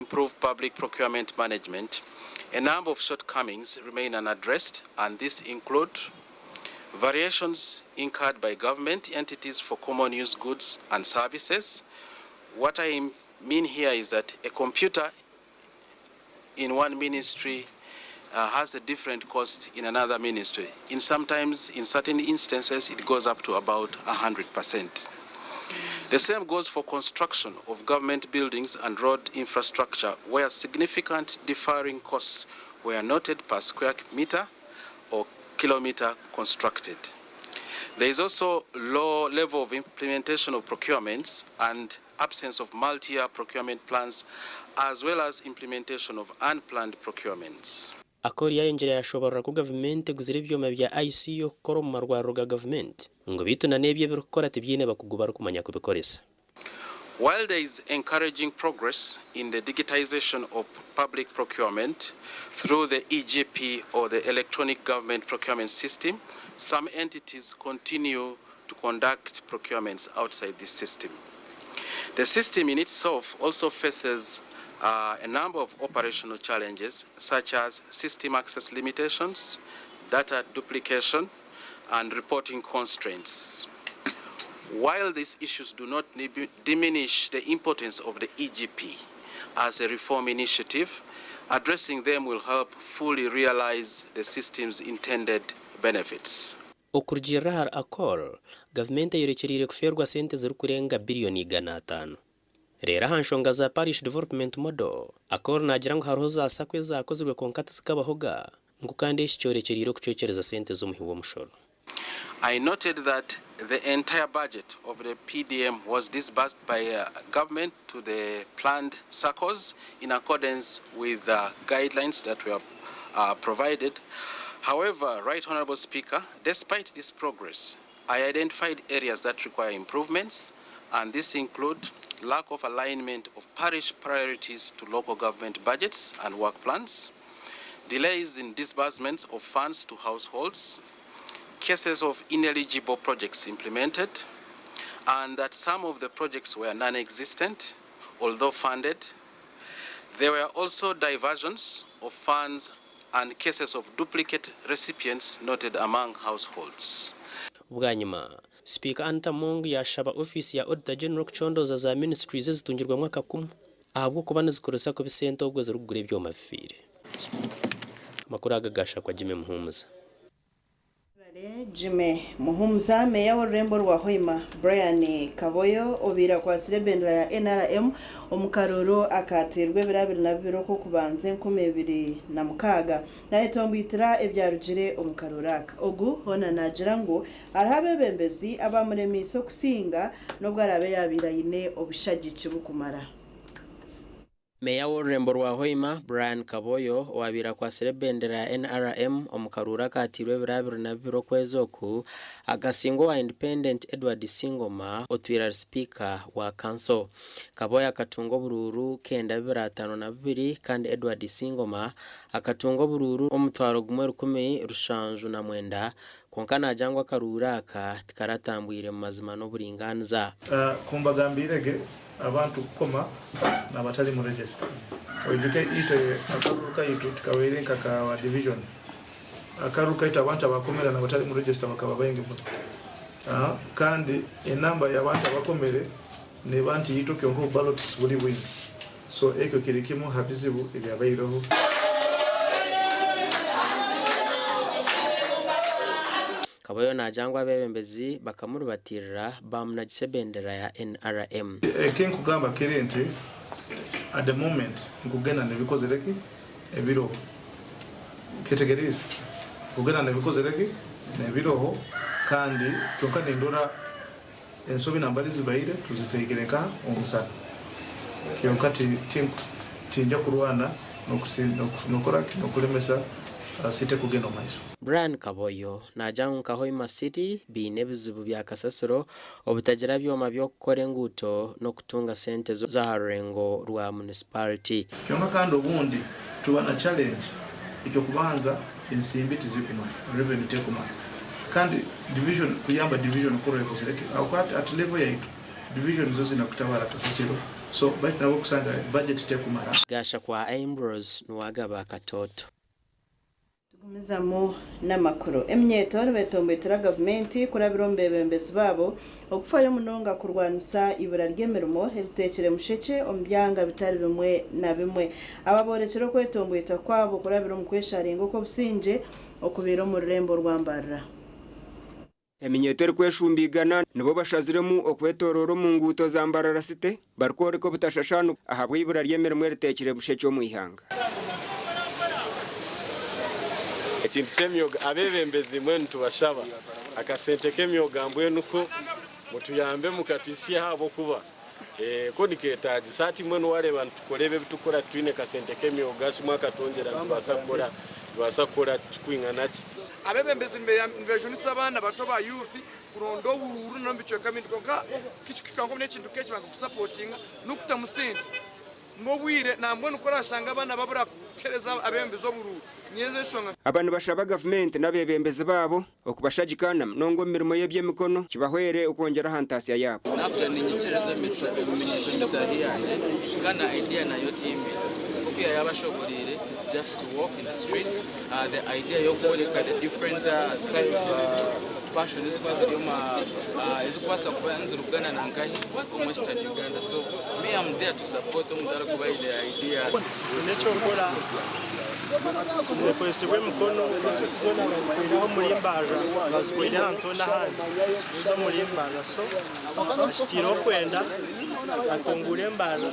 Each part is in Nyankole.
improve public procurement management, a number of shortcomings remain unaddressed, and this include variations incurred by government entities for common use goods and services. What I mean here is that a computer in one ministry has a different cost in another ministry. In sometimes, in certain instances, it goes up to about 100%. The same goes for construction of government buildings and road infrastructure, where significant differing costs were noted per square meter or kilometer constructed. There is also low level of implementation of procurements and absence of multi-year procurement plans, as well as implementation of unplanned procurements. Akol yayongyera yashoborora ku gavumenti eguzire ebyoma bya ICU okukora omu marwariro ga gavumenti ngu beitu na n'ebyo ebirikukora tibyine bakugu barikumanya kubikoresa. While there is encouraging progress in the digitization of public procurement through the EGP or the Electronic Government Procurement System, some entities continue to conduct procurements outside this system. The system in itself also faces a number of operational challenges such as system access limitations, data duplication, and reporting constraints. While these issues do not diminish the importance of the EGP as a reform initiative, addressing them will help fully realize the system's intended benefits. Okurugiirira ahari Akol, gavumenti eyorekyereire kufeerwa sente zirikurenga biriyoni 500. Reero aha nshonga za Parish Development Model, Akol naagira ngu hariho za sacco ezaakozirwe kwonka tizikabahoga ngu kandi eki kyorekyereire okucwekyereza sente z'omuhi w'omushoro. I noted that the entire budget of the PDM was disbursed by government to the planned SACCOs in accordance with the guidelines that were provided. However, Right Honourable Speaker, despite this progress, I identified areas that require improvements, and this include lack of alignment of parish priorities to local government budgets and work plans, delays in disbursements of funds to households, cases of ineligible projects implemented, and that some of the projects were non-existent, although funded. There were also diversions of funds and cases of duplicate recipients noted among households. Bwanyima, Sipiika Anita Among yaashaba ofiisi ya Auditor General kucondooza za ministries ezitungirwemu akakumu ahabw'okuba nizikoresa kubi sente obwo zirikugura ebyoma bifiire. Amakuru aga gaashakwa Jimmy Muhumuza. Jimmy Muhumuza, Meeya w'orurembo rwa Hoima, Brian Kaboyo obaire akwatsire ebendera ya NRM omu karuuru akaateirwe ebiro 22 Okw'okubanza 2006 nayetomboitira ebyarugire omu karuuru aka. Ogu hoona naagira ngu hariho abeebembezi abaamuremiise okusinga n'obu araabe yaabaire aine obushagiki burikumara. Meeya w'orurembo rwa Hoima, Brian Kaboyo owaabaire akwatsire ebendera ya NRM omu karuuru akaateirwe ebiro 22 okwezi oku, akasingwa owa Independent Edward Singoma otwire ari sipiika wa kanso. Kaboyo akatunga oburuuru kenda bibiri 52 kandi Edward Singoma akatunga oburuuru 1779 kwonka naagira ngu akaruuru aka tikaratambwire mu mazima n'oburingaaniza. Ku mbagambiire ge abantu kukoma n'abatari mu register. Oijuke itwe akaruru kaitu tikabaire nka ka division. Akaruru kaitu abantu abakomere n'abatari mu register bakaba baingi muno. Kandi enamba y'abantu abakomere neba nti yito kyonka obu ballots buri bwingi. So ekyo kiri kimwe aha bizibu ebyabaireho. Kaboyo naagira ngu abeebembezi bakamuribatiirira baamunagisa ebendera ya NRM. Eki nkugamba kiri nti at the moment nkugenda nebikozire ki ebiroho kyetegeriize nkugenda nebikozire ki nebiroho kandi kyonka nindora ensobi nambari zibaire tuziteekire nka omusana kyonka tinja kurwana nokuremesa site kugenda omu maiso. Brian Kaboyo naagira ngu nka Hoima City baine ebizibu bya kasasiro, obutagira byoma by'okukora enguuto n'okutunga sente z'aha rurengo rwa munisipariti. Kyonka kandi obundi tuba na challenge eky'okubanza ensimbi tizikumara, revenue tekumara kandi division kuyamba division kurora ekozire ki ahabw'okuba at level yaitu division zo zine kutabara kasasiro. So baitu nabo kusanga budget tekumara. Gashakwa Ambrose Nuwagaba Katoto. Tugumizamu n'amakuru. Eminyeeto nibetomboitera gavumenti kurabira omu beebembezi baabo okufayo munonga kurwanisa ibura ry'emirimo eriteekire mushekye omu byanga bitari bimwe na bimwe. Aba boorekire okwetomboita kwabo kurabira omu kwesharinga okw'obusingye okubaire omu rurembo rwa Mbarara. Eminyeeto erikweshumbigana nibo bashaziremu okwetoroora omu nguuto za Mbarara City barikworeka obutashashanu ahabw'eibura ry'emirimo eriteekire bushekye omu ihanga. Ekintu ky'emyoga abeebembezi mbwenu nitubashaba akasente k'emyoga mbwenu ko mutuyambe mukatuhitsyeho ahabw'okuba ko nikeetaagisa. Hati mbwenu waareeba nitukora ebi ebitukukora titwine kasente k'emyoga kimwe akatwongyera nitubaasa kukora nitubaasa kukora kikwingana ki. Abeebembezi nibejunisa abaana bato ba youth kuronda oburuuru n'omu bicweka ebindi kwonka kikihika nk'ekintu nk'eki banga kusapotinga n'okutamu sente. N'obwire nambwenu ku orashanga abaana babura kuhereza abebembezi oburuuru, niyo ezo enshonga. Aba nibashaba gavumenti n'abeebembezi baabo okubashagika na munonga omu mirimo y'eby'emikono kibahwere okwongyera aha ntaasya yaabo. Nakugira niinyikiriza eminyeeto mitaahi yangye kandi na idea nayo timbi nk'oku yaabashoboreire it's just to walk in the street the idea y'okworeka the different styles fashion ezirikuba ziri omu ezirikubaasa kuba nizirugana na nkahi omu Western Uganda so me am there to support omuntu arikuba aine idea. Tufune eky'okukora nikoresibwa emikono esente zoona bazikoireho omuri Mbarara bazikoire ahantu hoona ahandi ez'omuri Mbarara so akitiireho kwenda atunguure Mbarara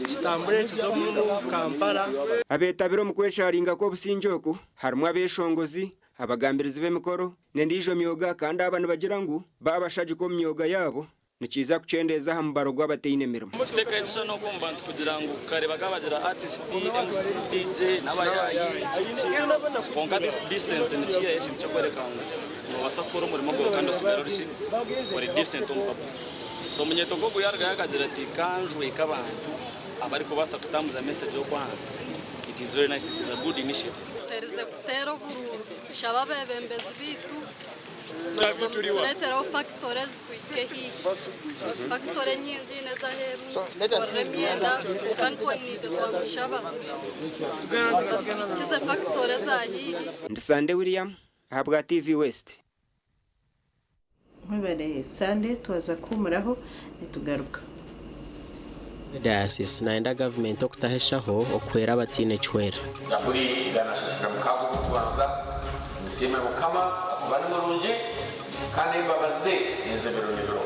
kitambure kize omu Kampala. Abeetabire omu kwesharinga kw'obusingye oku harimu abeeshongozi, abagambirizi b'emikoro n'endiijo myoga kandi aba nibagira ngu baabashagika omu myoga yaabo nikiija kukyendeeza aha mubaro gw'abataine mirimo. Kuteeka ekishushani oku omu bantu kugira ngu kare bakaba bagira artist, MC, DJ n'abayaayi biki biki kwonka this decency nikiihayo ekintu ky'okworeka ngu noobaasa kukora omurimo gwawe kandi osigare ori ki ori decent omu public. So omunyeeto nk'ogu yaarugayo akagira ati kanjweke abantu abarikubaasa kutambuza message oku ahansi, it is very nice, it is a good initiative. Tuherize kuteera oburuuru tushabe abeebembezi baitu batureetereho fakitore zituhike haihi. Fakitore nyingi n'ez'aheeru zitukorera emyenda kwonka nikwo naitwe twabitushaba batuhikize fakitore eza haihi. Ndi Sande William ahabwa TV West. Mwebare Sande twaza kuhumuraho nitugaruka. Diocese nayenda gavumenti okutaheshaho okuhwera abataine kihwera. Zaaburi 136 ogw'okubanza Musiime Mukama, ahakuba ni murungi, kandi embabazi ze n'ez'ebiro n'ebiro.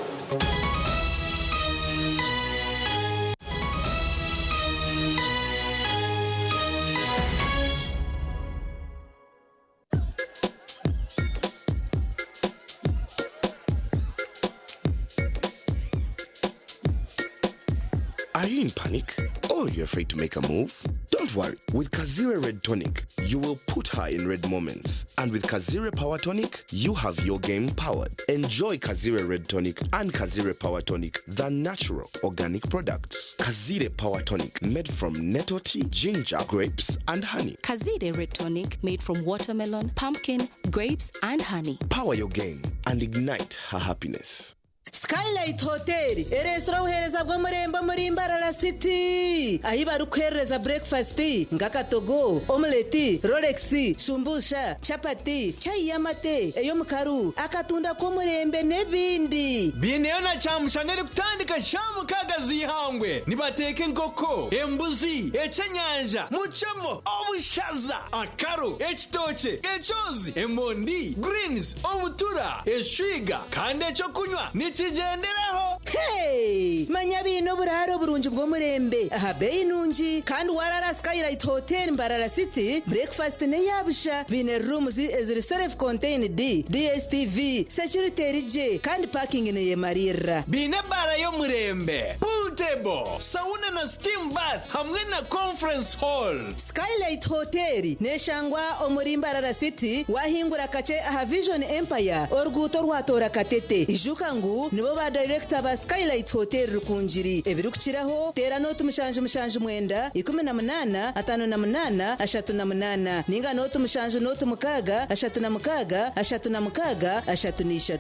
Are you in panic or you're afraid to make a move? Don't worry. With Kazire Red Tonic, you will put her in red moments. And with Kazire Power Tonic, you have your game powered. Enjoy Kazire Red Tonic and Kazire Power Tonic, the natural organic products. Kazire Power Tonic, made from nettle tea, ginger, grapes, and honey. Kazire Red Tonic made from watermelon, pumpkin, grapes, and honey. Power your game and ignite her happiness. Skylight Hotel ereetsire obuheereza bw'omurembe omuri Mbarara City ahi barikuheerereza breakfast nk'akatogo, omelette, rolex, shumbusha, chapati, chai y'amate, ey'omukaru, akatunda k'omurembe n'ebindi. Biineyo na kyamushana erikutandika shaaha mukaaga z'eihangwe. Nibateeka enkoko, embuzi, ekyenyanja, mucemo, obushaza, akaru, ekitookye, ekyozi, emondi, greens, obutura, eshwiga kandi ekyokunywa nikigyenderaho. Hey! Manya baine oburaaro burungi bw'omurembe aha beeyi nungi kandi waraara Skylight Hotel Mbarara City, breakfast n'eya busha. Baine rooms eziri self contained, DSTV, security eri gye kandi parking neyemariirira. Baine ebaara y'omurembe, pool table, sauna na steam bath hamwe na conference hall. Skylight Hotel neshangwa omuri Mbarara City wahingura kakye aha Vision Empire oruguuto orwatoora Katete. Ijuka ngu nibo ba dayirekita ba Skylight Hotel Rukungiri. Ebirikukiraho teera nooti 779 18 58 38 ninga nooti 7 nooti 6 36 36 33.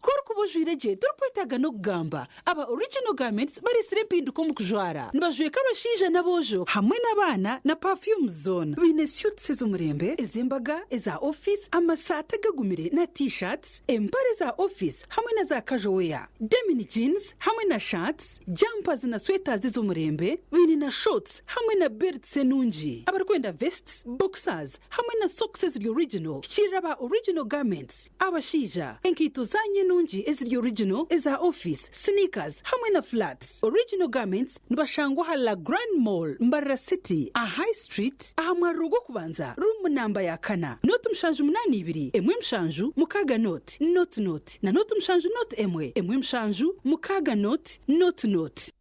Ku orikuba Waaba ojwaire gye torikwetaaga n'okugamba. Aba Original Garments bareetsire empinduka omu kujwara. Nibajweka abashaija n'aboojo hamwe n'abaana na perfumes zoona. Baine suits ez'omurembe, ez'embaga, eza ofiisi, amasaati agagumire na T-shirts, empare za ofiisi hamwe na za casual wear, denim jeans hamwe na shirts, jumpers na sweaters ez'omurembe. Baine na shorts hamwe na belts enungi. Abarikwenda vests, boxers hamwe na socks eziri original, hikiirira aba Original Garments. Abashaija, enkaito zaanyu enungi eziri original, eza ofiisi, sneakers hamwe na flats. Original Garments nibashangwa aha La Grande Mall, Mbarara City, aha High Street, aha mwariro gw'okubanza, room namba ya kana, nooti mushanju munaana ibiri, emwe mushanju, mukaaga nooti, nooti nooti, na nooti mushanju nooti emwe, emwe mushanju, mukaaga nooti, nooti nooti.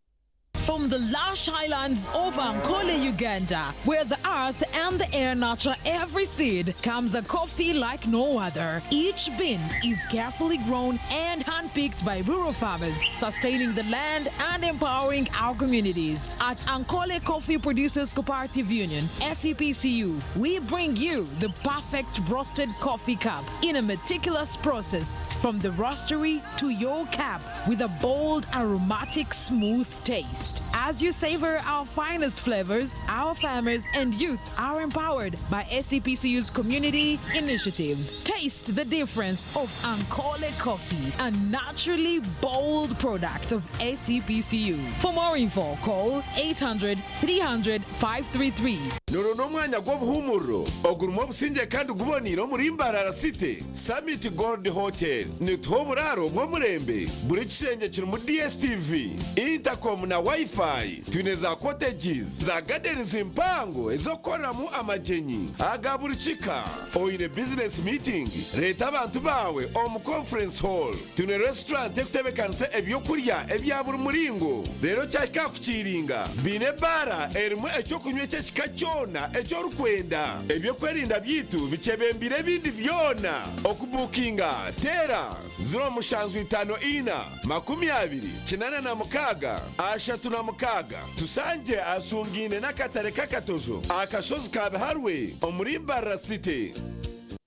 From the lush highlands of Ankole, Uganda, where the earth and the air nurture every seed, comes a coffee like no other. Each bean is carefully grown and handpicked by rural farmers, sustaining the land and empowering our communities. At Ankole Coffee Producers Cooperative Union, SEPCU, we bring you the perfect roasted coffee cup in a meticulous process from the roastery to your cup with a bold, aromatic, smooth taste. As you savor our finest flavors, our farmers and youth are empowered by SEPCU's community initiatives. Taste the difference of Ankole coffee, a naturally bold product of SEPCU. For more info, call 800 300 533. Nuru n'omwanya gw'obuhumuriro ogurimu obusingye kandi guboniire omuri Mbarara City. Summit Gold Hotel nituha oburaaro bw'omurembe. Buri kishengye kirimu DSTV, intercom na Wi-Fi. Twine za cottages, za gardens mpango ez'okukoreramu amagyenyi aga buri kika. Oine business meeting, reeta abantu baawe omu conference hall. Twine restaurant ekutebekanisa ebyokurya ebya buri muringo. Reero kyahika aha kukiiringa, baine ebaara erimu eky'okunywa eky'ekika kyona eki orikwenda. Eby'okwerinda byaitu bikyebembeire ebindi byona. Okubuukinga, teera 0754 20 86 36. Tushangye ahashungaine n'akatare k'Akatojo aha kashozi ka Biharwe omuri Mbarara City.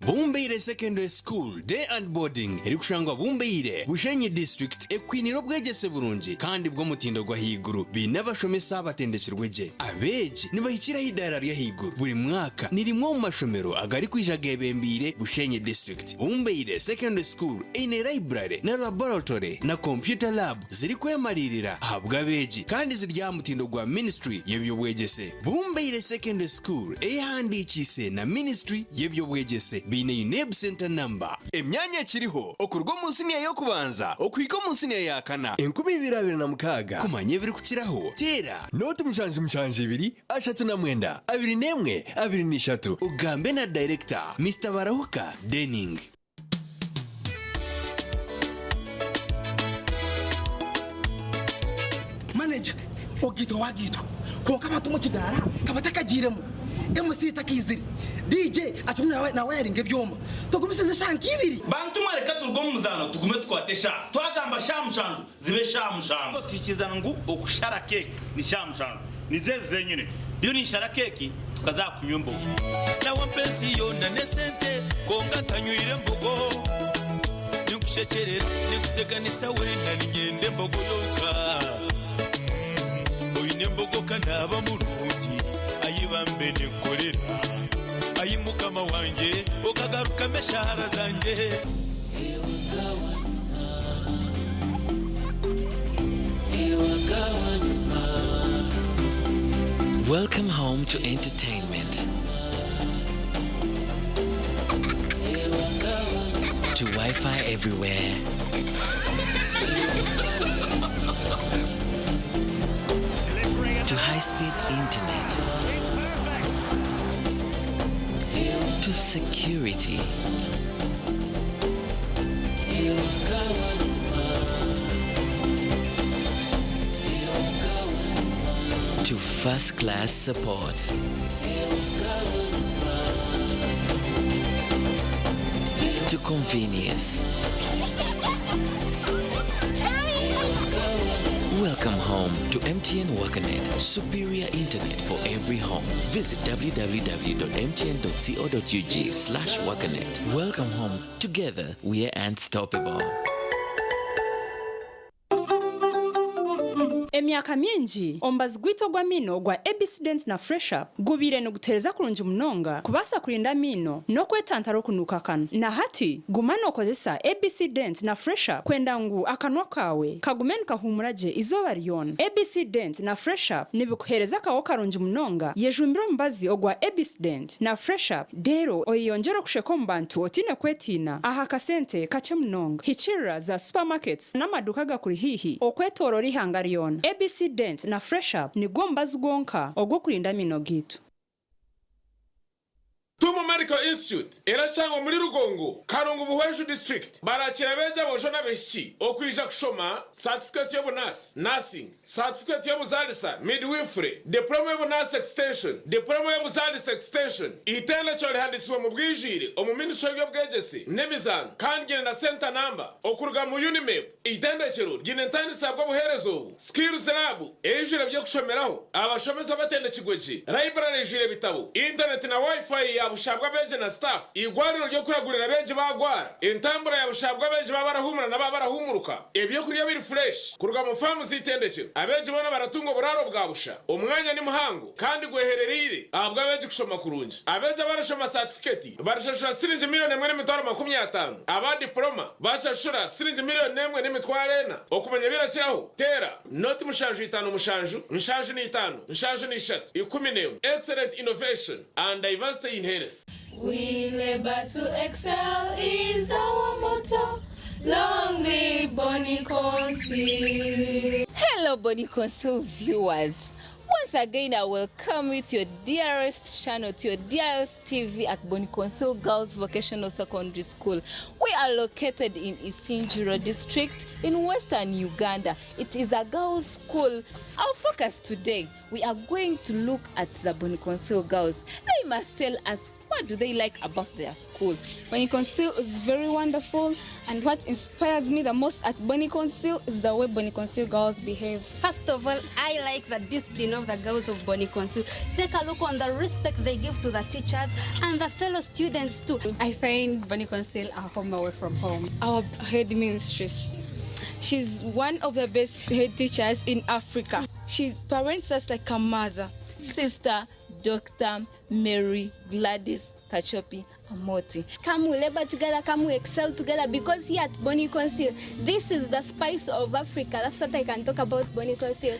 Bumbeire Secondary School Day and Boarding erikushangwa Bumbeire, Bushenyi District ekwiniire obwegyese burungi kandi bw'omutindo gw'ahaiguru. Baine abashomesa abatendekirwe gye. Abeegi nibahikira aha idaara ry'ahaiguru buri mwaka. Ni rimwe omu mashomero agarikwija geebembeire Bushenyi District. Bumbeire Secondary School eine library na laboratory na computer lab zirikwemariirira ahabw'abeegi kandi ziri aha mutindo gwa Ministry y'eby'obwegyese. Bumbeire Secondary School eyehandiikiise na Ministry y'eby'obwegyese baine UNEB Centre Number. Emyanya ekiriho okuruga omu siniya y'okubanza okuhika omu siniya ya kana. 2026. Kumanya ebirikukiraho, teera. Nooti 772 39 21 23. Ogambe na Dayirekita, Mister Barahuka Denning. Manager, ogaitwa wagaitwa kwonka abantu omu kidaara kabatakagiiremu, MC takaizire, DJ akirimu nawayaringa ebyoma, tugumisirize eshaaha nk'ibiri. Bantu mwe reka turuge omu muzaano tugume tukwate eshaaha. Twagamba shaaha mushanju zibe shaaha mushanju. Tuhikirizana ngu okushara keeki ni shaaha mushanju. Nizo ezi zenyine. Ndiyo ninshara keeki tukaza aha kunywa embogo. Nawe ampa ensi yoona n'esente kwonka ntanywire mbogo. Ninkushekyerera ninkuteganisa weena niinyenda embogo yonka. Oine embogo ka naaba murungi ayi bambe ninkukorera. Ayi mukama wangye okagarukamu eshaara zangye. Welcome home to entertainment. To Wi Fi everywhere. To high speed internet. To security. To first class support. To convenience. Welcome home to MTN WakaNet, superior internet for every home. Visit www.mtn.co.ug/wakanet. Welcome home. Together, we are unstoppable. Emyaka mingi, omubazi gwaitu ogw'amaino ogwa ABC Dent na Fresh Up gubaire nigutuheereza kurungi munonga kubaasa kurinda amaino n'okwetantara okunuuka akanwa. Na hati, guma nookozesa ABC Dent na Fresh Up kwenda ngu akanwa kaawe kagume nikahuumura gye eizooba ryona. ABC Dent na Fresh Up nibikuheereza akaho karungi munonga. Yejumbire omubazi ogwa ABC Dent na Fresh Up reero oyeyongyere okusheka omu bantu otaine kwetiina aha kasente kakye munonga. Hikiirira za supermarkets n'amaduuka agakuri haihi okwetooroora eihanga ryona. ABC Dent na Fresh Up nigwo mubazi gwonka ogw'okurinda amaino gaitu. Tumu Medical Institute erashangwa omuri Rugongo, Karungu Buhweju District barakira abeegi aboojo n'abaishiki okwija kushoma Satifikeeti y'obunaasi, Nursing, Satifikeeti y'obuzaalisa, Midwifery, Diploma y'obunaasi Extension, Diploma y'obuzaalisa Extension. Eitendekero rihandiisibwe omu bwijwire omu Ministry y'eby'obwegyese n'emizaano kandi ryine na Centre Number okuruga mu UNIMEB. Eitendekero ryine entandisa bw'obuheereza obu, Skills Lab eijwire eby'okushomeraho, abashomesa batendekirwe gye, library eijwire ebitabo, intaneti na Wi-Fi ya busha bw'abeegi na staff, eigwariro ry'okuragurira abeegi baagwara, entambura ya busha bw'abeegi baaba barahuumura na baaba barahuumuruka, ebyokurya biri fresh kuruga mu faamu z'eitendekero. Abeegi boona baratunga oburaaro bwa busha. Omwanya ni muhango kandi gweherereire ahabw'abeegi kushoma kurungi. Abeegi abarashoma saatifiketi barashashura siringi milioni 1,050,000, aba dipuloma bashashura siringi milioni 1,400. Okumanya ebirakiraho, teera noti 757 75 73 11. Excellent innovation and diversity in health. We labor to excel is our motto. Long live Bonny Council. Hello, Bonny Council viewers. Once again, I welcome you to your dearest channel, to your dearest TV at Bonny Council Girls Vocational Secondary School. We are located in Isingiro District in Western Uganda. It is a girls' school. Our focus today, we are going to look at the Bonny Council girls. They must tell us what do they like about their school. Bonny Council is very wonderful, and what inspires me the most at Bonny Council is the way Bonny Council girls behave. First of all, I like the discipline of the girls of Bonny Council. Take a look on the respect they give to the teachers and the fellow students too. I find Bonny Council a home away from home. Our head mistress, she's one of the best head teachers in Africa. She parents us like a mother. Sister Dr. Mary Gladys Kachopi Amoti. Come we labor together, come we excel together, because here at Bonny Council, this is the spice of Africa. That's what I can talk about Bonny Council.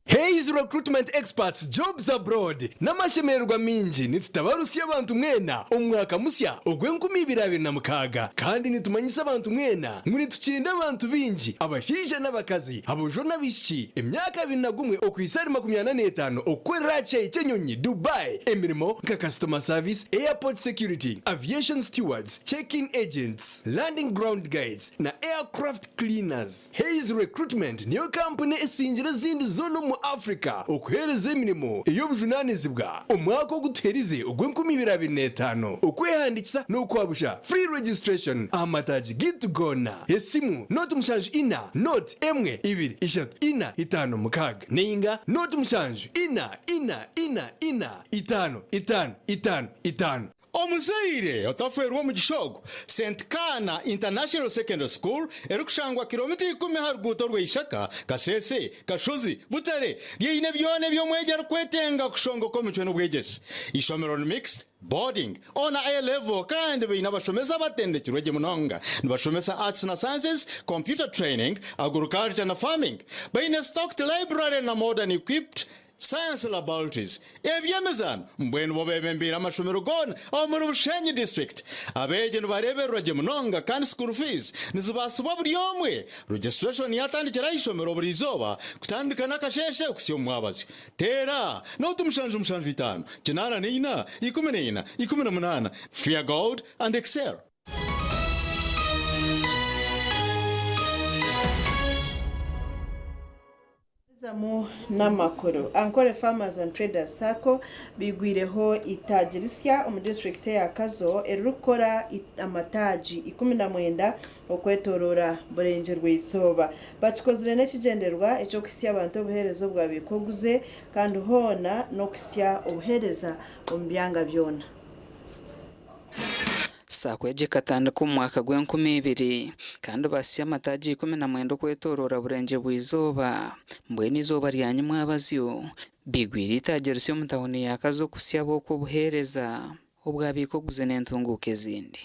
Hays Recruitment Experts Jobs Abroad n'amashemererwa mingi nitutabarutsya abantu mwena omu mwaka musya ogw'enkumi ibiri abiri na mukaaga kandi nitumanyisa abantu mwena ngu nitukinda abantu baingi abashaija n'abakazi aboojo n'abaishiki emyaka 21 okuhitsya ahari 45 okukorera aha kishaayi ky'enyonyi Dubai emirimo nka Customer Service, Airport Security, Aviation Stewards, Check-in Agents, Landing Ground Guides na Aircraft Cleaners. Hays Recruitment niyo kampuni esingire ezindi zoona omu Africa okuheereza emirimo ey'obujunaanizibwa omwaka ogu tuherize ogw'enkumi ibiri abiri n'etaano. Okwehandiikisa n'okwabusha, free registration, aha mataagi gaitu goona. Esimu, 074 0 1 2 3 4 5 6 nainga 0 7 4 4 4 4 5 5 5 5. Omuzaire otafeerwa omugisha ogu, St Kaana International Secondary School erikushangwa kiromita ikumi aha ruguuto rwa Ishaka, Kasese, Kashozi, Butare, ryeine byona ebi omwegi arikwetenga kushongoka omicwe n'obwegyese. Eishomero ni mixed, boarding, O na A level kandi baine abashomesa abatendekirwe gye munonga. Nibashomesa Arts na Sciences, Computer Training, Agriculture na Farming. Baine stocked library na modern equipped Science Laboratories, Eby'emizaano mbwenu bo bebembeire amashomero goona omuri Bushenyi District. Abeegi nibareebererwa gye munonga kandi school fees nizibaasibwa buri omwe. Registration yatandikira aha ishomero buri izooba kutandika n'akasheeshe kuhitsya omu mwabazyo. Teera nooti 7 7 5 84 14 18. Fear God and excel. Zamu n'amakuru. Ankole Farmers and Traders Sacco bigwireho itaagi risya omu disiturikiti eya Kazo eririkukora amataagi 19 okwetoroora Burengyerwa-izooba. Bakikozire n'ekigyendererwa eky'okuhitsya abantu obuheereza obwabaire oguze kandi hoona n'okuhitsya obuheereza omu byanga byona. Sacco egi ekatandika omu mwaka gw'enkumi ibiri kandi basya amataagi 19 okwetooroora Burengye bw'Izooba. Mbwenu izooba rya nyimwabazyo bigwire itaagi risya omu tawuni ya Kazo okusya obuheereza obwabiika oguze n'entunguuka ezindi.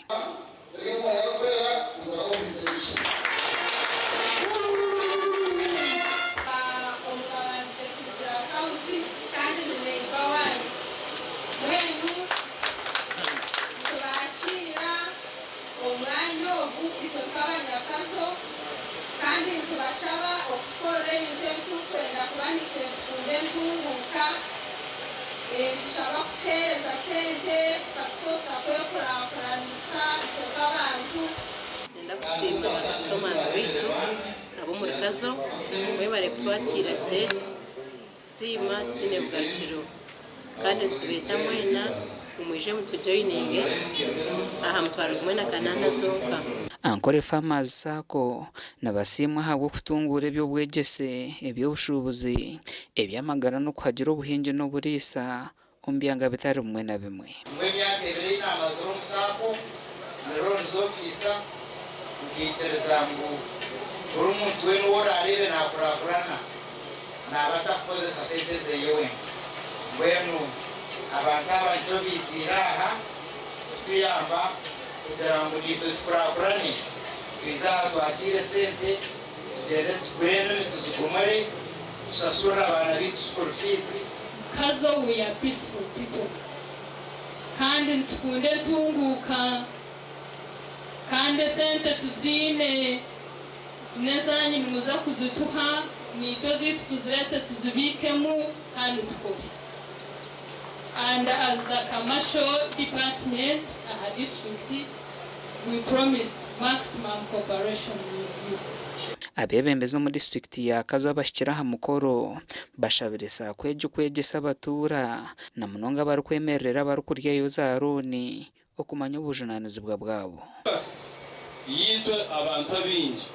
Nitubakiira omwanya ogu itwe nk'abanyakazo, kandi nitubashaba okutukorera ebintu ebi turikwenda kuba nitwe nitukunda entunguuka. Nitushaba kutuheereza sente tukatukozesa kwekurakuranisa itwe nk'abantu. Nenda kusiima bakasitomazi baitu ab'omuri Kazo, mwebare kutwakiira gye, tusiima tutiine bugarukiro, kandi nitubeeta mwena mwije mutujoyininge aha 1800 zonka. Ankole Farmers Sacco nibasiimwa ahabw'okutunguura eby'obwegyese, eby'obushuubuzi, eby'amagara n'okuhagira obuhingi n'oburiisa omu byanga bitari bimwe na bimwe. Emyaka 2 ei naamazire omu SACCO ni loans officer, nkaikiriza ngu buri muntu weena ou oraareebe naakurakurana naaba atakukozesa sente zeeye wenka. Mbwenu abantu aba nikyo baiziire aha kutuyamba kugira ngu naitwe tukurakurane, twize aha twakiire sente, tugyende tugure enimi tuzigomore, tusasurire abaana baitu school fees. Kazo, we are peaceful people, kandi nitukunda entunguuka, kandi esente tuziine n'ezaanyu nimuza kuzituha, naitwe ezaitu tuzirete tuzibiikemu kandi tukore. And as the commercial department aha district, we promise maximum cooperation with you. Abeebembezi omu disitulikiti ya Kazo abahikire aha mukoro bashabire SACCO egi kwegyesa abatuura na munonga abarikwemerera abarikuryayo za looni okumanya obujunaanizibwa bwabo. Yitwe abantu abaingi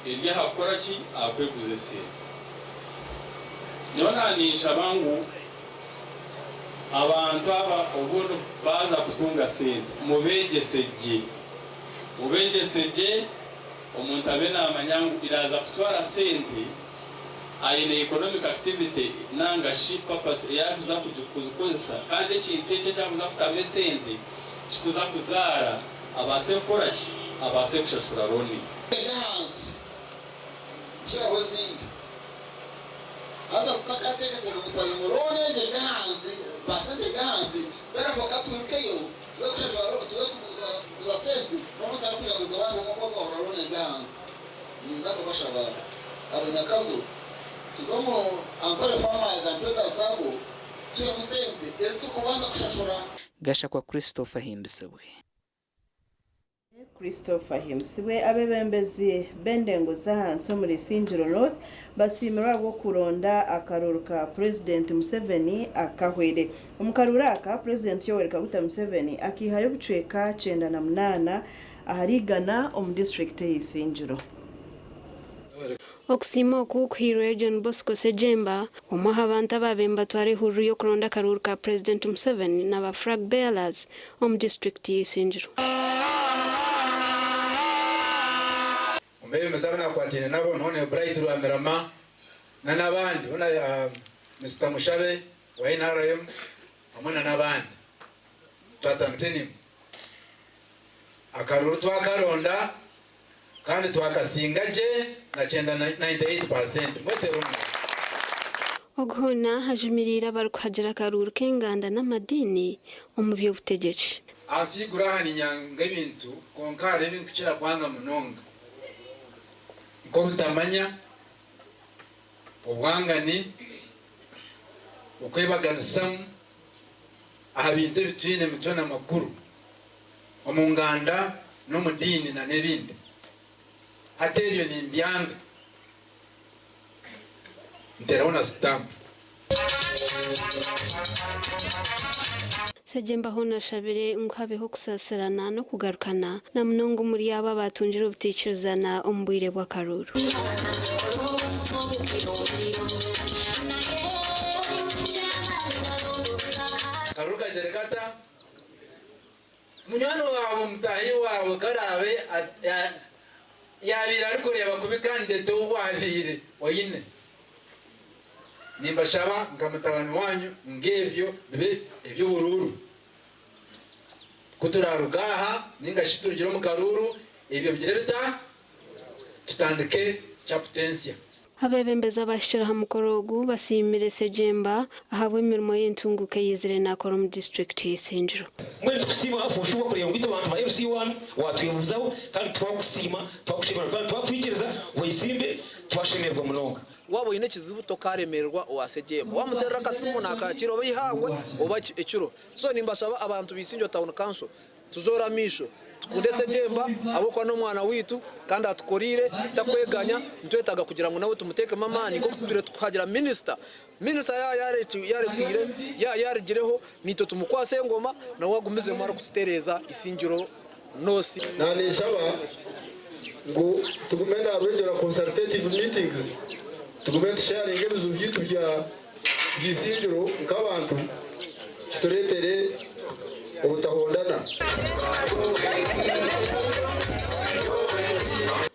eri aha kukora ki? Aha kweguza esente. Nyowe naninshaba ngu abantu aba obundi baza kutunga sente, mubegyese gye, mubegyese gye, omuntu abe namanya ngu iraza kutwara sente aine economic activity nanga shi purpose eyakuza kuzikozesa, kandi ekintu ekyo ekyakuza kutamu esente kikuza kuzaara, abaase kukora ki? Abaase kushashura looni. Ahansi kukiraho ezindi, haza tutakateekateeka ngu twari ngu looni egyo eri ahansi, pasente eri ahansi, therefore katwirukeyo tuze kushashura, tuze kuguza sente n'obu tutarikwija kuzibaasa nk'oku twahurira looni eri ahansi. Ninza kubashaba abanyakazo tuze omu Ankole Farmers and Traders SACCO, tuhemu sente ezi turikubanza kushashura. Gashakwa Christopher Himbisibwe. Christopher Himbisibwe. Abebembezi b'endengo z'ahansi omuri Isingiro North basiimirwe ahabw'okuronda akaruru ka Purezidenti Museveni akahwere. Omu karuru aka, Purezidenti Yoweri Kaguta Museveni akihayo obucweka 98 ahari 100 omu disitulikiti ey'Isingiro. Okusiima oku kuhairwe John Bosco Sejemba, omwe aha bantu ababaire nibatwara ehururu y'okuronda akaruru ka Purezidenti Museveni n'aba flag bearers omu disitulikiti y'Isingiro. Omwebembezi abu nakwataine nabo none Bright Rwamirama na n'abandi ona Mr Mushabe wa NRM hamwe na n'abandi twatandika akaruru, twakaronda kandi twakasinga gye na 98%. Mwetere omu. Oguhoona hajumiriire abarikuhagira akaruru k'enganda n'amadiini omu by'obutegyeki. Ahansi y'iguru aha ninyanga ebintu, konka hariho ebinkukira kwanga munonga, nk'obutamanya, obwangani, okwebaganisamu aha bintu ebi twine emitwe n'amakuru omu nganda n'omu diini na n'ebindi. Hati ebyo nimbyanga, nteraho na sitampu. Sejemba hoona ashabire ngu habeho okusaasirana n'okugarukana, na munonga omuri abo abatungire obutaikirizana omu bwire bw'akaruru. Akaruru kazire kata? Munywani waawe, mutaahi waawe ku araabe yaabaire arikureeba kubi kandidate ou waabaire oine, nimbashaba nka mutabani waanyu ngu ebyo bibe eby'oburuuru. Ku turaaruga aha nainga shi turugire omu karuuru, ebyo bigire bita? Tutandike chapter ensya. Abeebembezi abahikire aha mukoro ogu basiimire Ssejjemba ahabw'emirimo y'entunguuka eyizire naakora omu disiturikiti y'Isingiro. Mbwenu nitukusiima for sure kureeba ngu itwe abantu ba LC1 watwebuuzaho kandi twakusiima, twakushemererwa kandi twakwikiriza wesimbe twashemererwa munonga. Waaba oine ekizibu tokaaremererwa owa Ssejjemba. Waamuteerera akasimu naakaakiira oba eihangwe oba ekiro. So nimbashaba abantu ba Isingiro Town Council tuzoore amaisho tukunde Ssejjemba ahabw'okuba n'omwana waitu kandi atukoriire takweganya. Nitwetaaga kugira ngu nawe tumuteekemu amaani nk'oku tutwire tukuhagira minisita. Minisita yaaba yaarekwire, yaaba yaarugireho naitwe tumukwase engoma nawe agumizemu arikututereeza Isingiro North. Naninshaba ngu tugume na regular consultative meetings, tugume nitusharinga ebizibu byaitu bya Isingiro nk'abantu kitureetere obutahondana.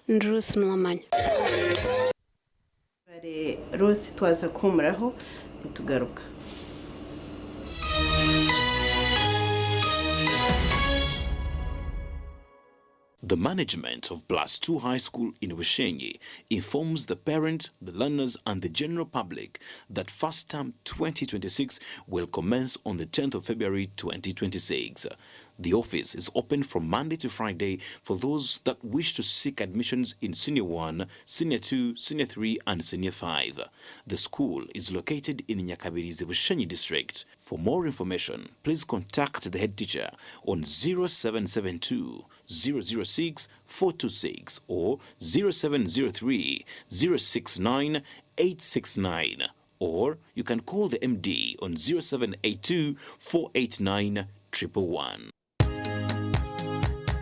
Ndi Ruth Nuwamanya. Ruth twaza kuhumuraho nitugaruka. The management of Plus 2 High School in Bushenyi informs the parents, the learners, and the general public that first term 2026 will commence on the 10th of February 2026. The office is open from Monday to Friday for those that wish to seek admissions in Senior 1, Senior 2, Senior 3, and Senior 5. The school is located in Nyakabirizi Bushenyi district. For more information, please contact the head teacher on 0772 006 426 or 0703 069 869 or you can call the MD on 0782 489 111.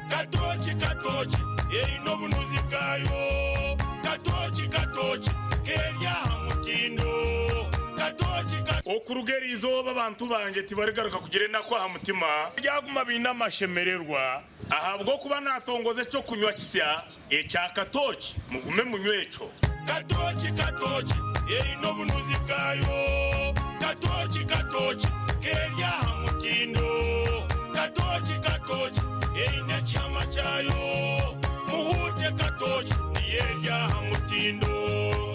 Katoki katoki eine obunuzi bwayo katoki katoki keri aha mutindo katoki Okuruga eri izooba abantu bangye tibarigaruka kugira enaku aha mutima, baryaguma baine amashemererwa, ahabw'okuba naatongoza eky'okunywa kisya ekya katooki, mugume munywe ekyo. Katooki katooki eine obunuzi bwayo, katooki katooki keri aha mutindo, katooki katooki eine ekihama kyayo, muhuute katooki niyo eri aha mutindo.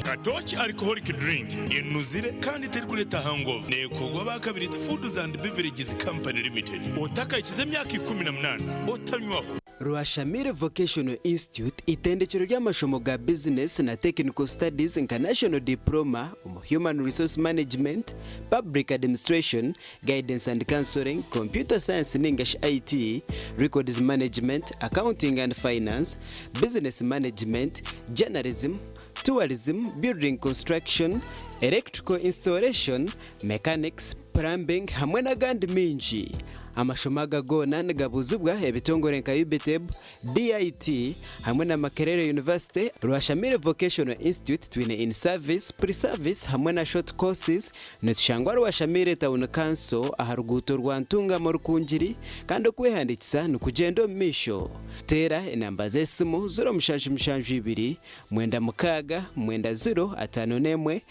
Katooki Alcoholic Drink enuzire kandi terikureeta hangover. Neekorwa aba Kabiriiti Foods and Beverages Company Limited. Otakahikize emyaka 18 otanywaho. Rwashamire Vocational Institute itendekero ry'amashomo ga bizinesi na Technical Studies nka National Diploma omu Human Resource Management, Public Administration, Guidance and Counselling, Computer Science ninga shi IT, Records Management, Accounting and Finance, Business Management, Journalism, Tourism, Building Construction, Electrical Installation, Mechanics, Plumbing hamwe n'agandi maingi. Amashomo aga goona nigabuuzibwa ebitongore nka UBTEB, DIT hamwe na Makerere University, Rwashamire Vocational Institute twine in service, pre service hamwe na short courses. Nitushangwa Rwashamire Town Council aha ruguuto rwa Ntungamo Rukungiri kandi okwehandiikisa nikugyenda omu maisho. Teera enamba z'esimu 0772 96 90 51.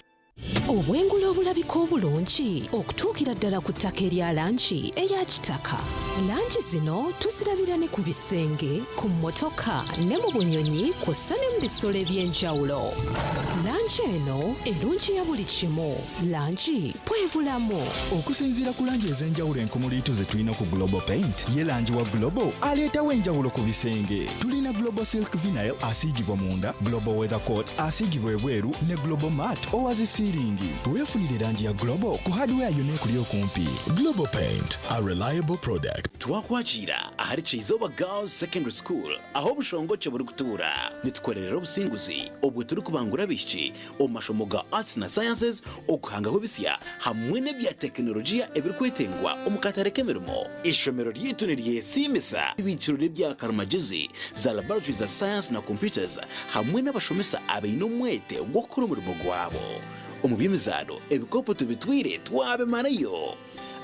Obwengula obulabika obulungi okutuukira ddala ku ttaka erya langi eya kitaka. Langi zino tuzirabira ne ku bisenge, ku mmotoka ne mu bunyonyi kw'ossa ne mu bisolo eby'enjawulo. Langi eno erungiya buli kimu. Langi bwe bulamu. Okusinziira ku langi ez'enjawulo enkumuliitu ze tulina ku Global Paint, ye langi wa Global aleetawo enjawulo ku bisenge. Tulina Global Silk Vinyl asiigibwa munda, Global Weather Coat asiigibwa ebweru ne Global Matte owa zi siiringi. Weefunire langi ya Global ku hardware yonna ekuli okumpi. Global Paint, a reliable product. Twakwakiira ahari Kyizooba Girls Secondary School ahu obushongokye burikutuura. Nitukorerera obusinguzi obwo turikubangura abaishiki omu mashomo ga Arts na Sciences, okuhangaho ebisya hamwe n'ebya tekinologiya ebirikwetengwa omu katare k'emirimo. Eishomero ryaitu niryesiimisa ibiikiro ry'ebya karimagyezi, za laboratory za Science na Computers hamwe n'abashomesa abaine omwete gw'okukora omurimo gwabo. Omu by'emizaano, ebikopo tubitwire twabimarayo.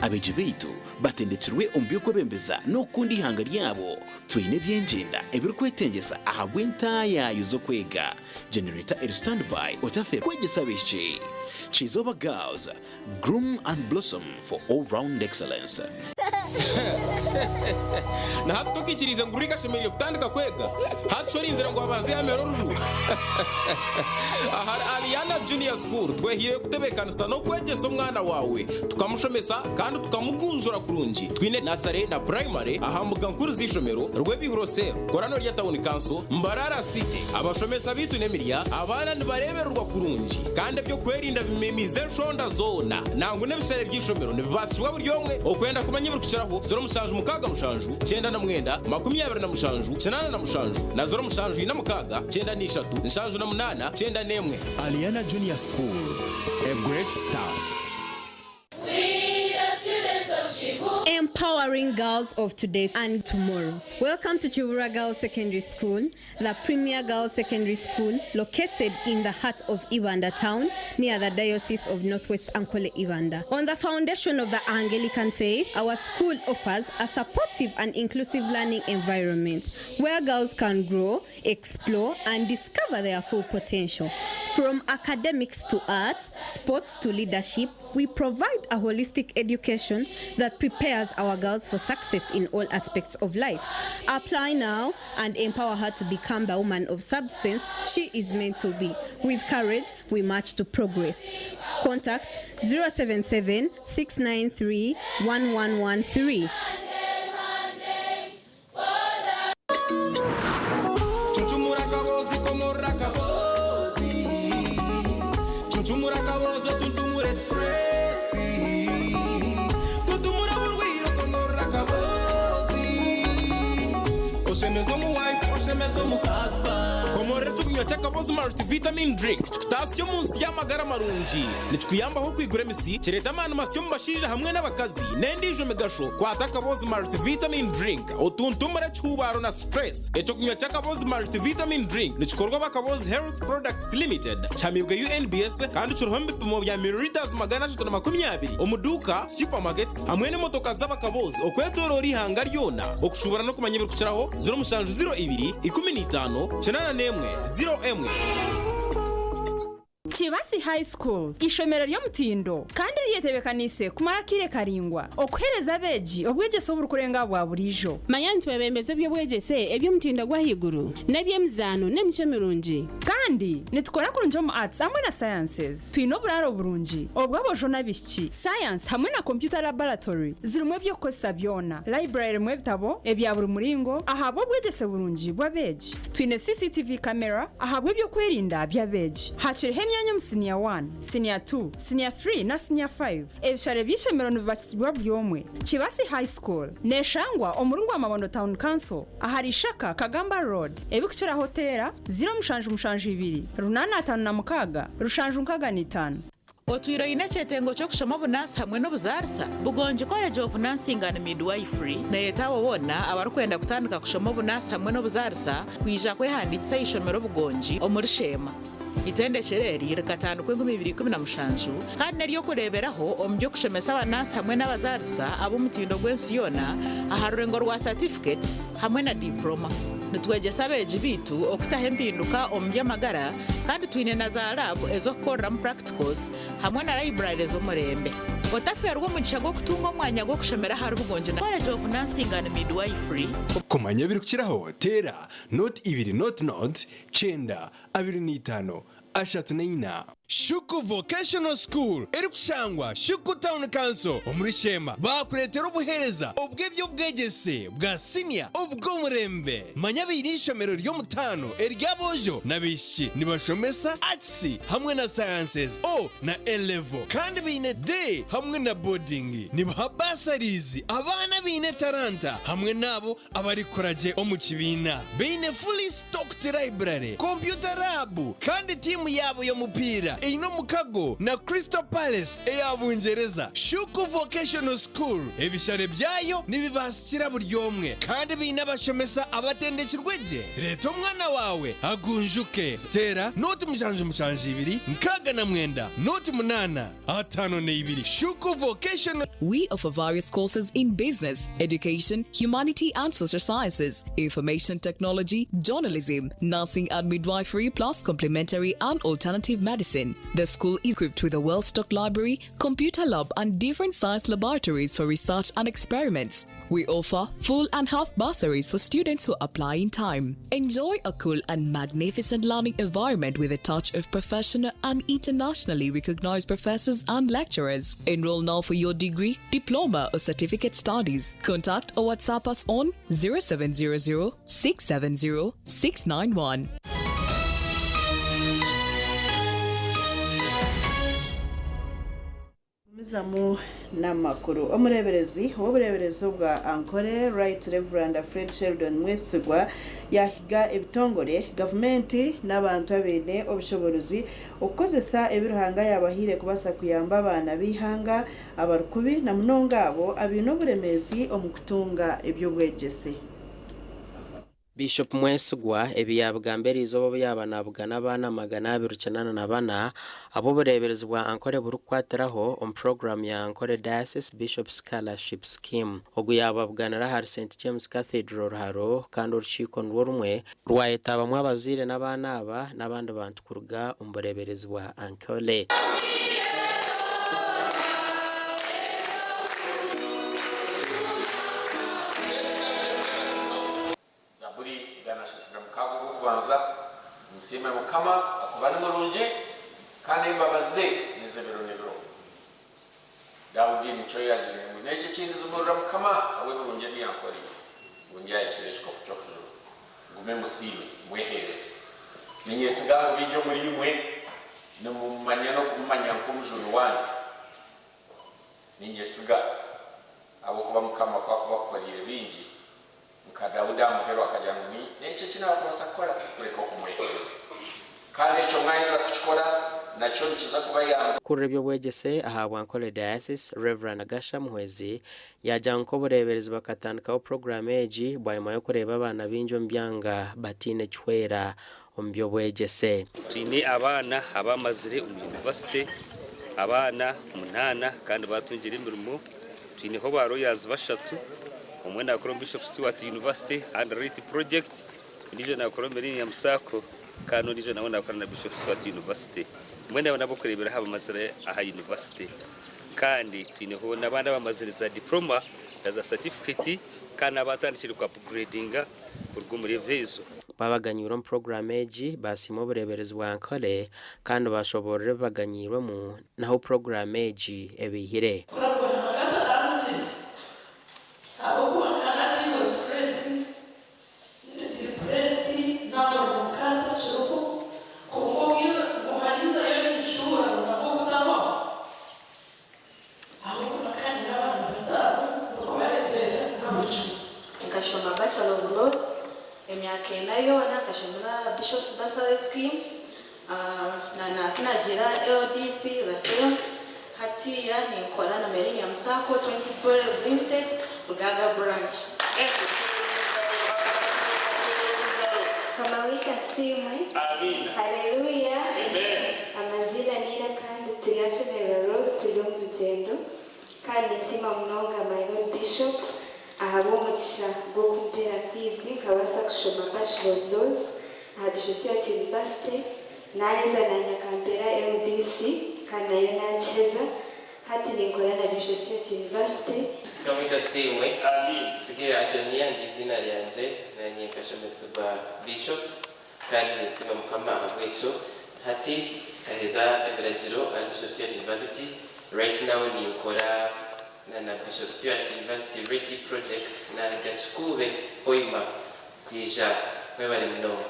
Abeegi baitu batendekirwe omu by'okwebembeza n'okukunda eihanga ryabo. Twine eby'engyenda ebirikwetengyesa ahabw'entaayaayo z'okwega. Generator eri standby otafeerwa kwegyesa abaishiki. Kizooba Girls, Groom and Blossom for all round excellence. Na hati tokaikiriize ngu Rick ashemereire kutandika kwega? Hati shi orinzire ngu abanze yaamera oruju? Ahari Aliana Junior School twehaireyo kutebeekanisa n'okwegyesa omwana waawe, tukamushomesa kandi tukamugunjura kurungi. Twine nasare na purayimare aha mbuga nkuru z'eishomero, Rwebihuro Cell, Korano rya Tawuni Kanso, Mbarara City. Abashomesa baitu n'emirya, abaana nibareebererwa kurungi kandi eby'okwerinda bimemiize enshonda zoona. Nangwa n'ebishare by'eishomero nibibaasibwa buri omwe. Okwenda kumanya ebirikukiraho, 0767 99 27 87 na 0746 93 78 91. Aliana Junior School, a great start. Empowering girls of today and tomorrow. Welcome to Kibura Girls Secondary School, the premier girls secondary school located in the heart of Ibanda town near the Diocese of Northwest Ankole Ibanda. On the foundation of the Anglican faith, our school offers a supportive and inclusive learning environment where girls can grow, explore, and discover their full potential. From academics to arts, sports to leadership, we provide a holistic education that prepares our girls for success in all aspects of life. Apply now and empower her to become the woman of substance she is meant to be. With courage, we march to progress. Contact 077 693 1113. Cuncumura akaboozi komorora akaboozi Cuncumura akaboozi otuntumure stress Tuntumura oburwire okomorora akaboozi Oshemeze omu wife oshemeze omu husband Komorora ekyokunywa ky'akaboozi multivitamin drink kikutaasya omu nsi y'amagara marungi. Nikikuyambaho okwigura emisi, kireeta amaani masya omu bashaija hamwe n'abakazi n'endiijo migasho. Kwata akaboozi multivitamin drink otuntumure ekihuubaaro na stress. Ekyokunywa ky'akaboozi multivitamin drink nikikorwa aba Kaboozi Health Products Limited, kihamiibwe UNBS kandi kiriho omu bipimo bya millilitres 320 omu duuka, supermarkets hamwe n'emotoka z'abakaboozi okwetoroora eihanga ryona. Okushuubura n'okumanya ebirikukiraho, 0702 15 81 01. Kibasi High School, ishomero ry'omutindo kandi eryetebekaniise kumara akaire karaingwa okuheereza abeegi obwegyese oburikurenga aha bwa buriijo. Manya nitwebembeza eby'obwegyese eby'omutindo gw'ahaiguru n'eby'emizaano n'emicwe mirungi. Kandi nitukora kurungi omu Arts hamwe na Sciences. Twine oburaaro burungi obw'aboojo n'abaishiki. Science hamwe na Computer Laboratory zirimu eby'okukozesa byona. Library erimu ebitabo ebya buri muringo ahabw'obwegyese burungi bw'abeegi. Twine CCTV camera ahabw'eby'okwerinda by'abeegi. Hakiriho emyanya omu siniya wani, siniya tu, siniya thuri na siniya fayivu. Ebishare by'eishomero nibibasibwa buri omwe. Kibasi High School neeshangwa omuri Ngwamabondo Town Council ahari Ishaka Kagamba Road. Ebirikukiraho teera 0772 856 765. Otwire oine ekyetengo ky'okushoma obunaasi hamwe n'obuzaarisa? Bugongi College of Nursing and Midwifery neyeta abo boona abarikwenda kutandika kushoma obunaasi hamwe n'obuzaarisa kwija kwehandiikisa aha ishomero Bugongi omuri Sheema. Itendekyero eri rikatandikwa 2017 kandi n'ery'okureeberaho omu by'okushomesa abanaasi hamwe n'abazaarisa ab'omutindo gw'ensi yoona aha rurengo rwa satifiketi hamwe na diipuroma. Nitwegyesa abeegi baitu okutaho empinduka omu by'amagara kandi twine na za laabu ez'okukoreramu practicals hamwe na library z'omurembe. Otafeerwa omugisha gw'okutunga omwanya gw'okushomera ahari Bugongi na College of Nursing and Midwifery. Kumanya ebirikukiraho, teera noti ibiri noti noti, kyenda, 25, 34. Shuku Vocational School erikushangwa Shuku Town Council omuri Sheema baakureetera obuheereza obw'eby'obwegyese bwa siniya obw'omurembe. Manya baine eishomero ry'omutaano ery'aboojo n'abaishiki nibashomesa Arts hamwe na Sciences O na A Level kandi baine Day hamwe na Boarding. Nibaha bursaries abaana abaine etaranta hamwe n'abo Abarikukora gye omu kibiina baine fully stocked library, computer lab kandi tiimu. Tiimu yaabo y'omupiira eine omukago na Crystal Palace eya Bungyereza. Shuku Vocational School ebishare byayo nibibaasikira buri omwe kandi baine abashomesa abatendekirwe gye. Reeta omwana waawe agunjuke. Teera 077 69 08 52. Shuku Vocational. We offer various courses in business, education, humanity and social sciences, information technology, journalism, nursing and midwifery, plus complementary and alternative medicine. The school is equipped with a well stocked library, computer lab, and different science laboratories for research and experiments. We offer full and half bursaries for students who apply in time. Enjoy a cool and magnificent learning environment with a touch of professional and internationally recognized professors and lecturers. Enroll now for your degree, diploma, or certificate studies. Contact or WhatsApp us on 0700 670 691. Gumizamu n'amakuru. Omureeberezi w'obureeberezi obwa Ankole, Right Reverend Fred Sheldon Mwesigwa yaahiga ebitongore, gavumenti n'abantu abaine obushoboorozi okukozesa ebi Ruhanga yaabahaire kubaasa kuyamba abaana b'eihanga abarikubi na munonga abo abaine oburemeezi omu kutunga eby'obwegyese. Bishop Mwesigwa ebi yaabigamba eriizooba obu yaaba naabugana abaana 284 abu obureeberezi bwa Ankole burikukwatiraho omu puroguraamu ya Ankole Diocese Bishop Scholarship Scheme. Ogu yaababuganira ahari St James Cathedral Ruharo kandi orukiiko nirwo rumwe rwayetabamu abazaire n'abaana aba n'abandi bantu kuruga omu bureeberezi bwa Ankole. Zaaburi 136 ogw'okubanza Musiime Mukama, akuba ni murungi, kandi embabazi ze n'ez'ebiro n'ebiro. Daudi nikyo yaagiriire ngu, N'enki eki ndizimurira Mukama ahabw'ebirungi ebi yankoreire? Ngu ndyayekyera ekikopo ky'okujunwa, ngume musiime, mweheereze. Niinyesiga ngu baingi omuriimwe nimumumanya n'okumumanya nk'Omujuni waanyu. Niinyesiga, ahabw'okuba Mukama ku akuba akukoreire bingi, Nka Daudi aha muheru akagira ngu, Ni n'enki eki naakubaasa kukora kureka okumweheereza? Kandi ekyo mwaheza kukikora, nakyo nikiza kubayamba. Okurira eby'obwegyese aha bwa Ankole Diocese, Rev. Agasha Muhwezi yaagira ngu nk'obureeberezi bakatandikaho puroguraamu egi bwanyima y'okureeba abaana baingi omu byanga bataine kihwera omu by'obwegyese. Twine abaana abamazire omu yunivasite, abaana munaana kandi batungire emirimo. Twineho ba lawyers bashatu, omwe nakora omu Bishop Stuart University under REIT project, ondiijo nakora omu Millennium Sacco kandi ondiijo nawe nakora na Bishop Stuart University. Mbwenu abo n'abokureeberaho abamazire aha yunivasite. Kandi twineho n'abandi abamazire za diploma na za certificate kandi n'abatandikire ku upgradinga kuruga omu level ezo. Babaganyiirwe omu puroguraamu egi baasiima obureeberezi bwa Ankole kandi baashoboorora ebi baganyiirwemu n'ahu puroguraamu egi ebaihire. Nkashoma Bachelor of Laws emyaka ena yoona, nkashomera aha Bishop's Bursary Scheme na na nagira LDC Russell, hatiiya ninkora na Millennium Sacco 2012 Limited Rugaaga Branch. Mukama waitu asiimwe. Haleluya. Amaziina ni Kandi turi Ashemererwa Rose turi omu rugyendo. Kandi ninsiima munonga my Lord Bishop ahabw'omugisha gw'okumpeera fiizi nkabaasa kushoma Bachelor of Laws aha Bishop Stuart University. Naaheza naanye akampeera LDC kandi nayo naagiheza. Hati ninkora na Bishop Stuart University. Mukama waitu asiimwe. Sigire Adonia niryo eiziina ryangye, naanye nkashomesibwa Bishop kandi ninsiima Mukama ahabw'ekyo. Hati nkaheza ebiragiro ahari Bishop Stuart University, right now ninkora na na Bishop Stuart University Reti Project naruga Kikuube, Hoima kwija. Mwebare munonga.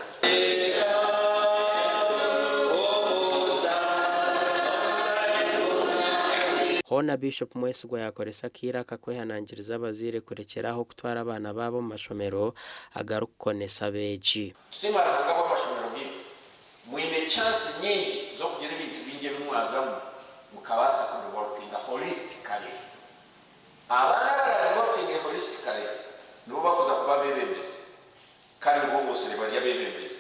Hoona Bishop Mwesigwa yaakoresa akaire aka kwehanangiriza abazaire kurekyera aho kutwara abaana baabo omu mashomero agarikukonesa abeegi. Tusiima Ruhanga ahabw'amashomero gaitu. Mwine chance nyingi z'okugira ebintu bingi ebi mwazamu mukabaasa kudevelopinga holistically. Abaana abaradevelopinge holistically nibo bakuza kuba abeebembezi kandi nibo bosire bari abeebembezi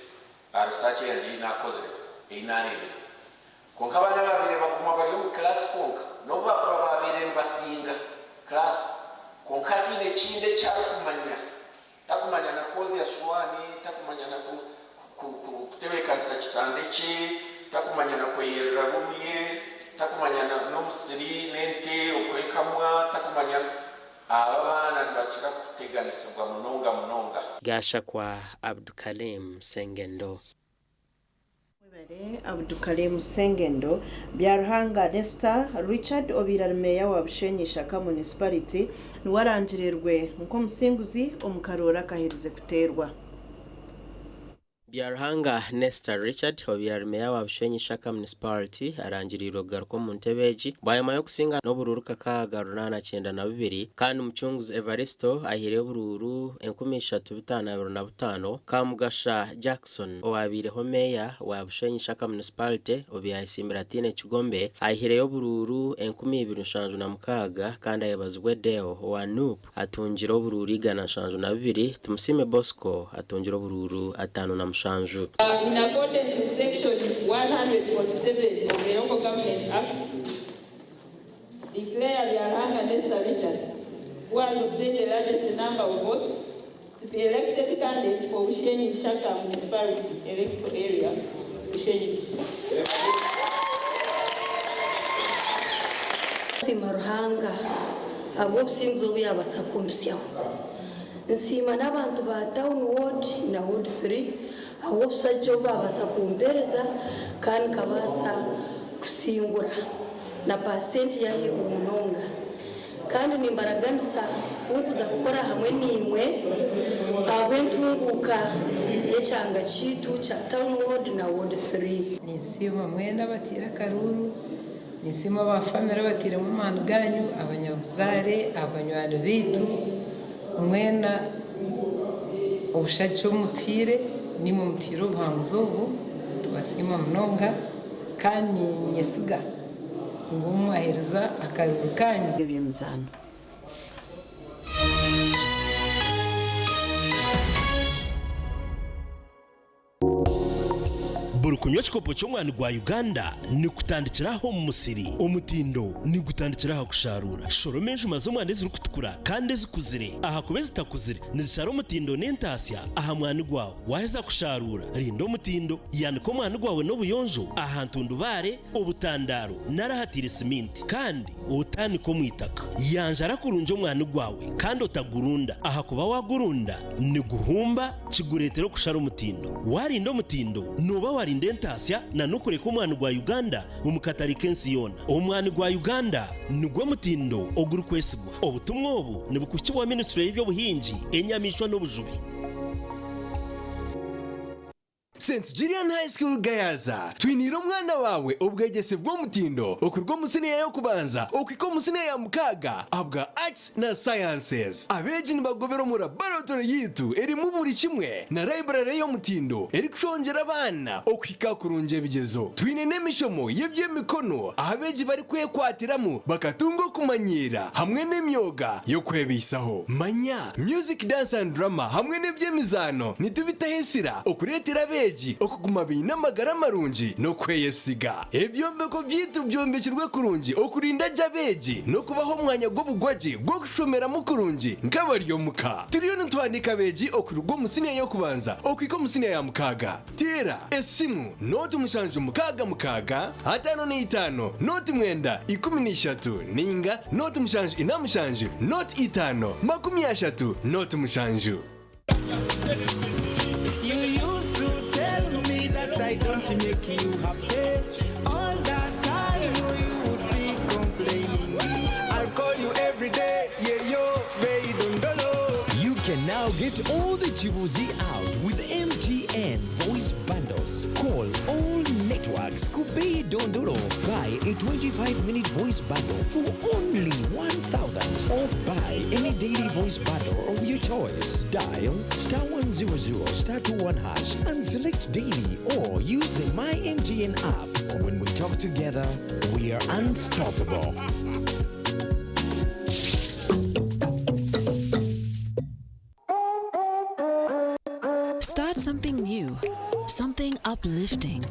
aha research yangye ei naakozire ei naareebire. Kwonka abaana abaabaire baguma bari omu class kwonka n'obu baakuba baabaire nibasinga class kwonka hataine ekindi eki arikumanya, takumanya na kwozya suwaani, takumanya na kutebeekanisa kitanda ekye, takumanya na kweyerera ruumu ye, takumanya n'omusiri n'ente okwekamwa, takumanya, abo abaana nibakira kuteganisibwa munonga munonga. Gashakwa Abdukalim Sengendo. Mwebare Abdukalim Sengendo. Byaruhanga Nestor Richard obaire ari meeya wa Bushenyi Ishaka Municipality niwe arangirirwe nk'omusinguzi omu karooro akaherize kuteerwa. Byaruhanga Nestor Richard obaire ari Meeya wa Bushenyi Ishaka Municipality arangiriirwe kugaruka omu ntebe egi bwanyima y'okusinga n'oburuuru 692 kandi Mucunguzi Evaristo ahaireyo oburuuru 3525. Kamugasha Jackson owabaireho Meeya wa Bushenyi Ishaka Municipality obu yayesimbire ataine kigombe ahireyo oburuuru 2076 kandi Ayebazibwe Deo owa Nup atungire oburuuru 172, Tumusiime Bosco atungire oburuuru 57. In accordance with section 147 of the Local Government Act, declare Byaruhanga Nestor Richard, who has obtained the largest number of votes, to be elected candidate for Bushenyi Ishaka Municipality electoral area, Bushenyi District. Nsiima Ruhanga ahabw'obusinguzi obu yaabaasa kumpitsyaho. Nsiima n'abantu ba Town Ward na Ward 3 ahabw'obushagiki obu baabaasa kumpeereza kandi nkabaasa kusingura na paasenti y'ahaiguru munonga. Kandi nimbaraganisa ku nkuza kukora hamwe naimwe ahabw'entunguuka y'ekyanga kyaitu kya Town Ward na Ward 3. Ninsiima mwena abatiire akaruuru, ninsiima aba famire abatiiremu amaani ganyu, abanyabuzaare, abanywani baitu, mwena obushagiki obu mutuhaire, naimwe mutiire obuhanguzi obu, tubasiima munonga kandi niinyesiga ngu obu mwaheereza akaruuru kanyu. Eby'emizaano. Buri kunywa ekikopo ky'omwani gwa Uganda nikutandikira aha omu musiri. Omutindo nigutandikira aha kusharuura. Shoroma enjuma z'omwani ezirikutukura kandi ezikuzire ahakuba ezitakuzire nizishara omutindo n'entaasya aha mwani gwawe. Waaheza kusharuura, rinda omutindo. Yanika omwani gwawe n'obuyonjo aha ntundubaare, obutandaaro nari ahataire siminti kandi otaanika omu itaka. Yanjara kurungi omwani gwawe kandi otagurunda ahakuba waagurunda niguhumba kigureetera okushara omutindo. Waarinda omutindo, nooba waarinda entaasya na n'okureka omwani gwa Uganda omu katare k'ensi yoona. Omwani gwa Uganda nigwo mutindo ogurikwesigwa. Obutumwa obu nibukuhikibwa Minisitule y'eby'obuhingi, enyamaishwa n'obujubi. St Julian High School Gayaza, Twiniire omwana waawe obwegyese bw'omutindo okuruga omu siniya y'okubanza okuhika omu siniya ya mukaaga ahabwa Arts na Sciences. Abeegi nibagobera omu laboratory yaitu erimu buri kimwe na library y'omutindo erikushongyera abaana okuhika kurungi ebigyezo. Twine n'emishomo y'eby'emikono ahu abeegi barikwekwatiramu bakatunga okumanyiira hamwe n'emyoga y'okwebaisaho. Manya! Music, Dance and Drama hamwe n'eby'emizaano nitubitaho esira okureetera abeegi okuguma baine amagara marungi n'okweyesiga. Ebyombeko byaitu byombekirwe kurungi okurinda gye abeegi n'okubaha omwanya gw'obugwagye gw'okushomeramu kurungi nk'abari omuka. Turiyo nituhandiika abeegi okuruga omu siniya y'okubanza okuhika omu siniya ya mukaaga. Teera esimu nooti mushanju mukaaga mukaaga 55 nooti 9 13 nainga nooti mushanju ina mushanju nooti itaano 30 nooti mushanju. You used to tell me that I don't make you happy. All that time you would be complaining. I'll call you every day, yeah yo, bae dondolo. You can now get all the Chibuzi out with MTN voice bundles. Call all networks. Airmax Kubei Dondolo. Buy a 25 minute voice bundle for only 1000 or buy any daily voice bundle of your choice. Dial star 100 star 21 hash and select daily or use the My MTN app. When we talk together, we are unstoppable. Start something new, something uplifting,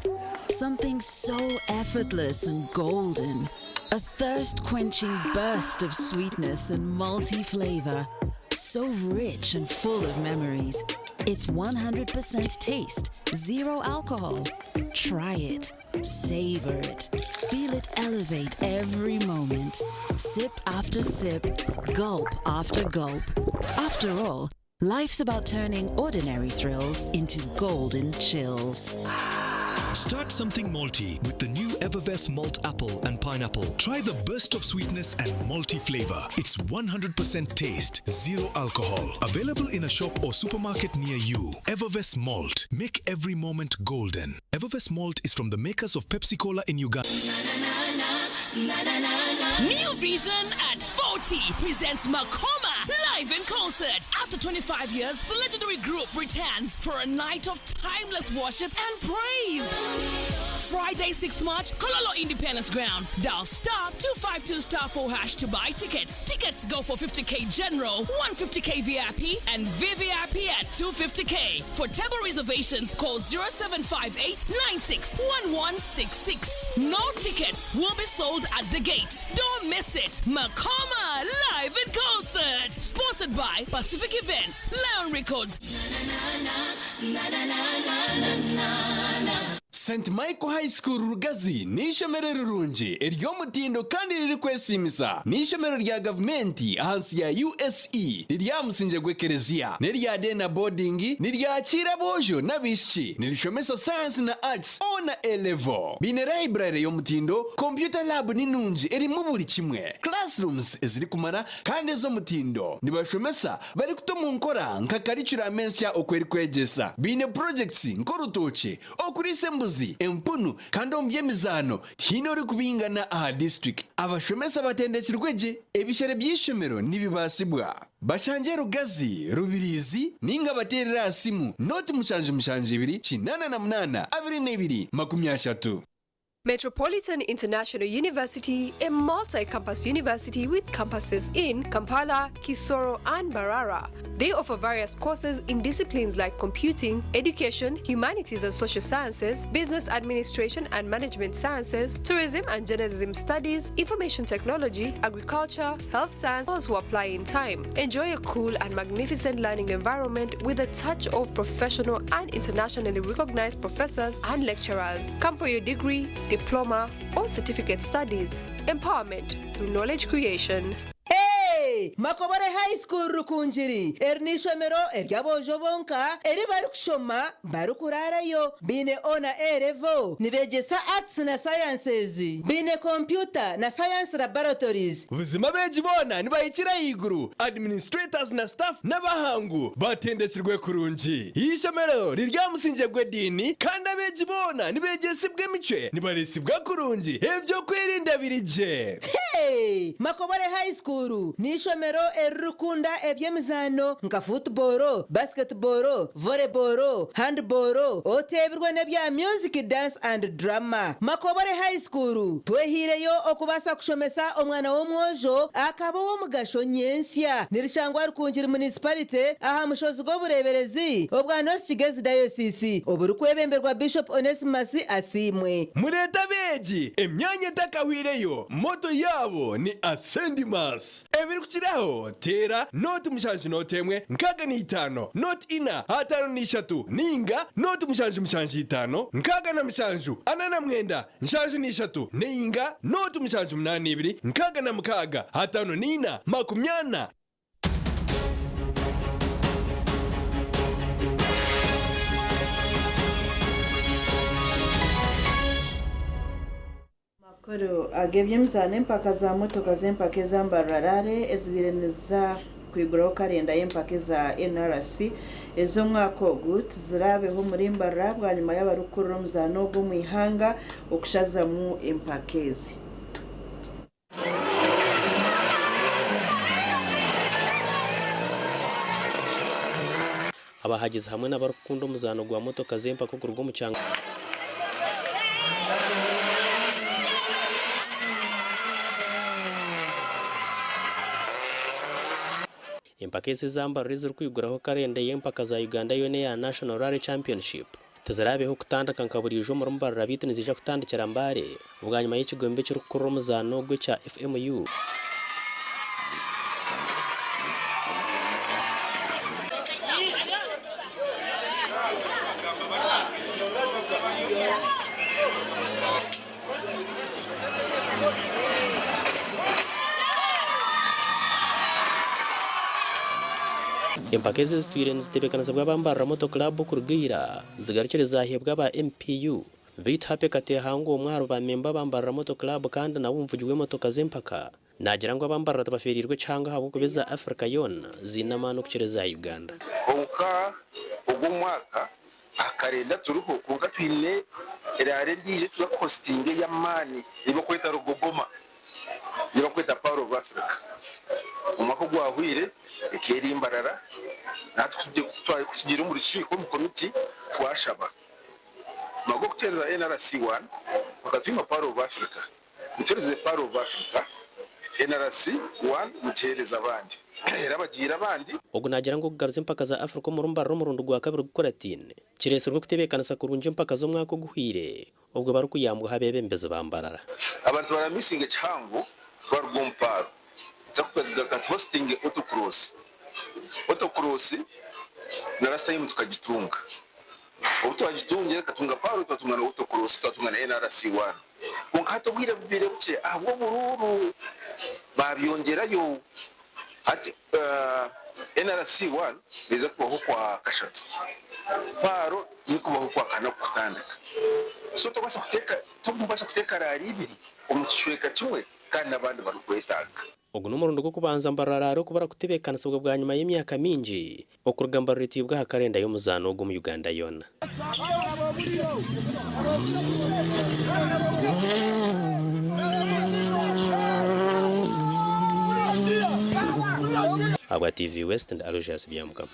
something so effortless and golden. A thirst quenching burst of sweetness and multi flavor. So rich and full of memories. It's 100% taste, zero alcohol. Try it, savor it, feel it elevate every moment. Sip after sip, gulp after gulp. After all, life's about turning ordinary thrills into golden chills. Start something malty with the new Evervest Malt Apple and Pineapple. Try the burst of sweetness and malty flavor. It's 100% taste, zero alcohol. Available in a shop or supermarket near you. Evervest Malt. Make every moment golden. Evervest Malt is from the makers of Pepsi Cola in Uganda. New Vision at 40 presents Makoma live in concert. After 25 years, the legendary group returns for a night of timeless worship and praise. Friday, 6 March, Kololo Independence Grounds. Dial star 252 star 4 hash to buy tickets. Tickets go for 50k general, 150k VIP, and VVIP at 250k. For table reservations, call 0758 961166. No tickets will be sold at the gate. Don't miss it. Makoma live in concert. Sponsored by Pacific Events, Lion Records. St Michael High School Rugazi ni ishomero rirungi ery'omutindo kandi ririkwesimisa. Ni ishomero rya gavumenti ahansi ya USE rirya musinje gw'ekereziya n'erya day na boarding niryakira abojo n'abaishiki nirishomesa science na arts O na A level. Biine library y'omutindo, computer lab ni nungi erimu buri kimwe, classrooms ezirikumara kandi ez'omutindo. Nibashomesa barikuta omu nkora nka curriculum ensya oku erikwegyesa. Biine projects nk'orutookye, okuriisa embuzi, empunu kandi omu by'emizaano tihaine orikubingana aha district. Abashomesa batendekirwe gye, ebishere by'ishomero nibibaasibwa. Bashangye Rugazi, Rubirizi ninga bateerere aha simu 0 7 7 2 88 22 30. Metropolitan International University, a multi campus university with campuses in Kampala, Kisoro, and Barara. They offer various courses in disciplines like computing, education, humanities and social sciences, business administration and management sciences, tourism and journalism studies, information technology, agriculture, health science, those who apply in time. Enjoy a cool and magnificent learning environment with a touch of professional and internationally recognized professors and lecturers. Come for your degree, diploma, or certificate studies. Empowerment through knowledge creation. Hey! Makobore High School Rukungiri eri n'eishomero ery'aboojo bonka eri barikushoma barikuraarayo biine O na A level nibeegyesa arts na sciences biine computer na science laboratories. Buzima abeegi boona nibahikira ahaiguru, administrators na staff n'abahangu batendekirwe kurungi. Eishomero riri aha musingye gw'ediini kandi abeegi boona nibeegyesibwa emicwe, nibareesibwa kurungi, eby'okwerinda biri gye. Hey! Makobore High School n'eishomero eririkunda eby'emizaano nka football, basketball, volleyball, handball, oteebirwe n'ebya music, dance and drama. Makobore High School twehiireyo okubaasa kushomesa omwana w'omwojo akaba ow'omugasho nyentsya. Nirishangwa Rukungiri Municipality aha mushozi gw'obureeberezi obwa North Kigezi Diocese oburikwebemberwa Bishop Onesimus Asiimwe. Mureete abeegi, emyanya etakahweireyo, motto yaabo ni Ascendimus. Ebirikukiraho, teera 0 7 0 65 0 4 53 ninga 0 7 7 5 67 49 73 ninga 0 7 8 2 66 54 40. Amakuru ag'eby'emizaano empaka za motoka z'empaka eza Mbarara Rally ezibaire niza Kwiguraho karenda y'empaka eza NRC ez'omwaka ogu tiziraabeho omuri Mbarara bwanyima y'abarikukurira omuzaano ogu omu ihanga okushazamu empaka ezi. Abahagizi hamwe n'abarikukunda omuzaano gwa motoka z'empaka okuruga omu kyanga. Empaka ezi eza Mbarara ezirikwiguraho karenda y'empaka za Uganda yoona eya National Rally Championship tiziraabeho kutandika nka buriijo omuri Mbarara beitu niziija kutandikira Mbale bwanyima y'ekigombe ekirikukurira omuzaano ogu ekya FMU. Empaka ezi ezitwire nizitebeekanizibwa aba Mbarara Motor Club okuruga ira zigarukire zaaheebwa aba MPU. Beitu Happy Katehangwa omwe ahari ba memba aba Mbarara Motor Club kandi nawe omuvugi w'emotoka z'empaka naagira ngu aba Mbarara tibafeereirwe kihango ahabw'okuba eza Africa yoona ziine amaani okukira eza Uganda. Kwonka ogu omwaka Aha karenda turiho kwonka twine eraara endiijo ei tuza kuhositinga ey'amaani ei barikweta Rugogoma ei barikweta Pearl of Africa. Omwaka ogwahweire ekaba eri Mbarara natwe ku tugiire omu rukiiko omu komiti twashaba omwaka gw'okuteereza NRC one bakatwima Pearl of Africa. Mutuhereze Pearl of Africa, NRC one mugihereze abandi. Era bagihaire abandi. Ogu naagira ngu okugaruza empaka za Africa omu Rumbarara omurundi gwa kabiri gukurataine, kireetsirwe okutebeekanisa kurungi empaka z'omwaka oguhweire obwo barikuyambwaho abeebembezi ba Mbarara. Abantu baramisinga ekihango baruga omu Pearl. Nituza kugaruka tuhositinge Autocross. Autocross na last time tukagitunga. Obu twagitungire tukatunga Pearl twatunga na Autocross twatunga na NRC one. Kwonka hati obwire bubaire bukye ahabw'oburuuru baabyongyerayo. Hati NRC one neeza kubaho okwa kashatu, Paaro nikubaho okwa kana kukutandika. So tobaasa kuteeka tokubaasa kuteeka raari ibiri omu kicweka kimwe kandi n'abandi barikwetaaga. Ogu n'omurundi gw'okubanza Mbarara Rally okubura kutebeekanisibwa bwanyima y'emyaka mingi okuruga Mbarara etiibwe aha karenda y'omuzaano ogu omu Uganda yoona. Ahabwa TV West, ndi Aloysius Byamukama.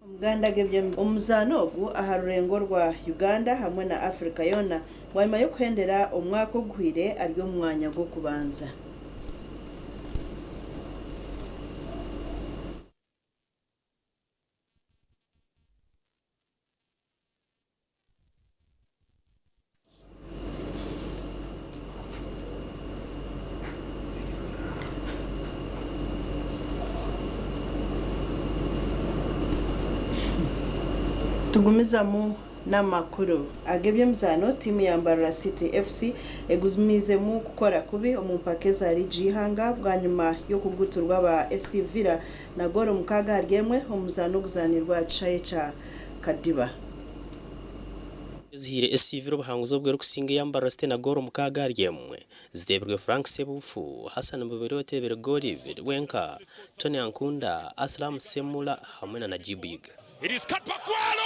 Omuganda Omuzaano ogu aha rurengo rwa Uganda hamwe na Africa yoona bwanyima y'okuhendera omwaka oguhwire ari omu mwanya gw'okubanza. Tugumizamu n'amakuru ag'eby'emizaano, tiimu ya Mbarara City FC egumiizemu kukora kubi omu mpaka eza liigi y'eihanga bwanyima y'okuguturwa aba SC Villa na goolo mukaaga ahari emwe omu muzaano oguzaanirwe aha kishaayi kya Kadiba. Ezihaire SC Villa obuhanguzi obwo erikusinga eya Mbarara City na goolo mukaaga ahari emwe ziteebirwe Frank Ssebuufu, Hassan Mubiri oteebire goolo ibiri wenka, Tony Ankunda, Aslam Ssemula hamwe na Najib Yiga. It is cut back well!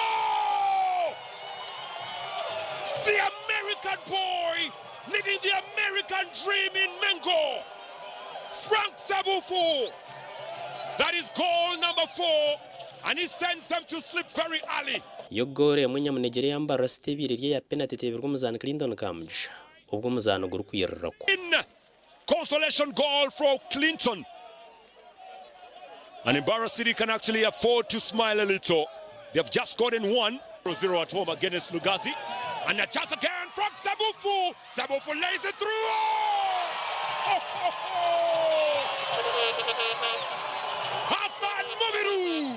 The American boy living the American dream in Mengo. Frank Ssebuufu. That is goal number four and he sends them to sleep very early. Yo goolo emwe nyamunegyere eya Mbarara City ebaire eri eya penati eteebirwe omuzaani Clinton Kamugisha obwo omuzaano gurikwirira kwo. In consolation goal for Clinton and Mbarara City can actually afford to smile a little. They have just gotten one. 0 at home against Lugazi. And a chance again from Ssebuufu. Ssebuufu lays it through. Oh! Oh, oh, oh! Hassan Mubiru.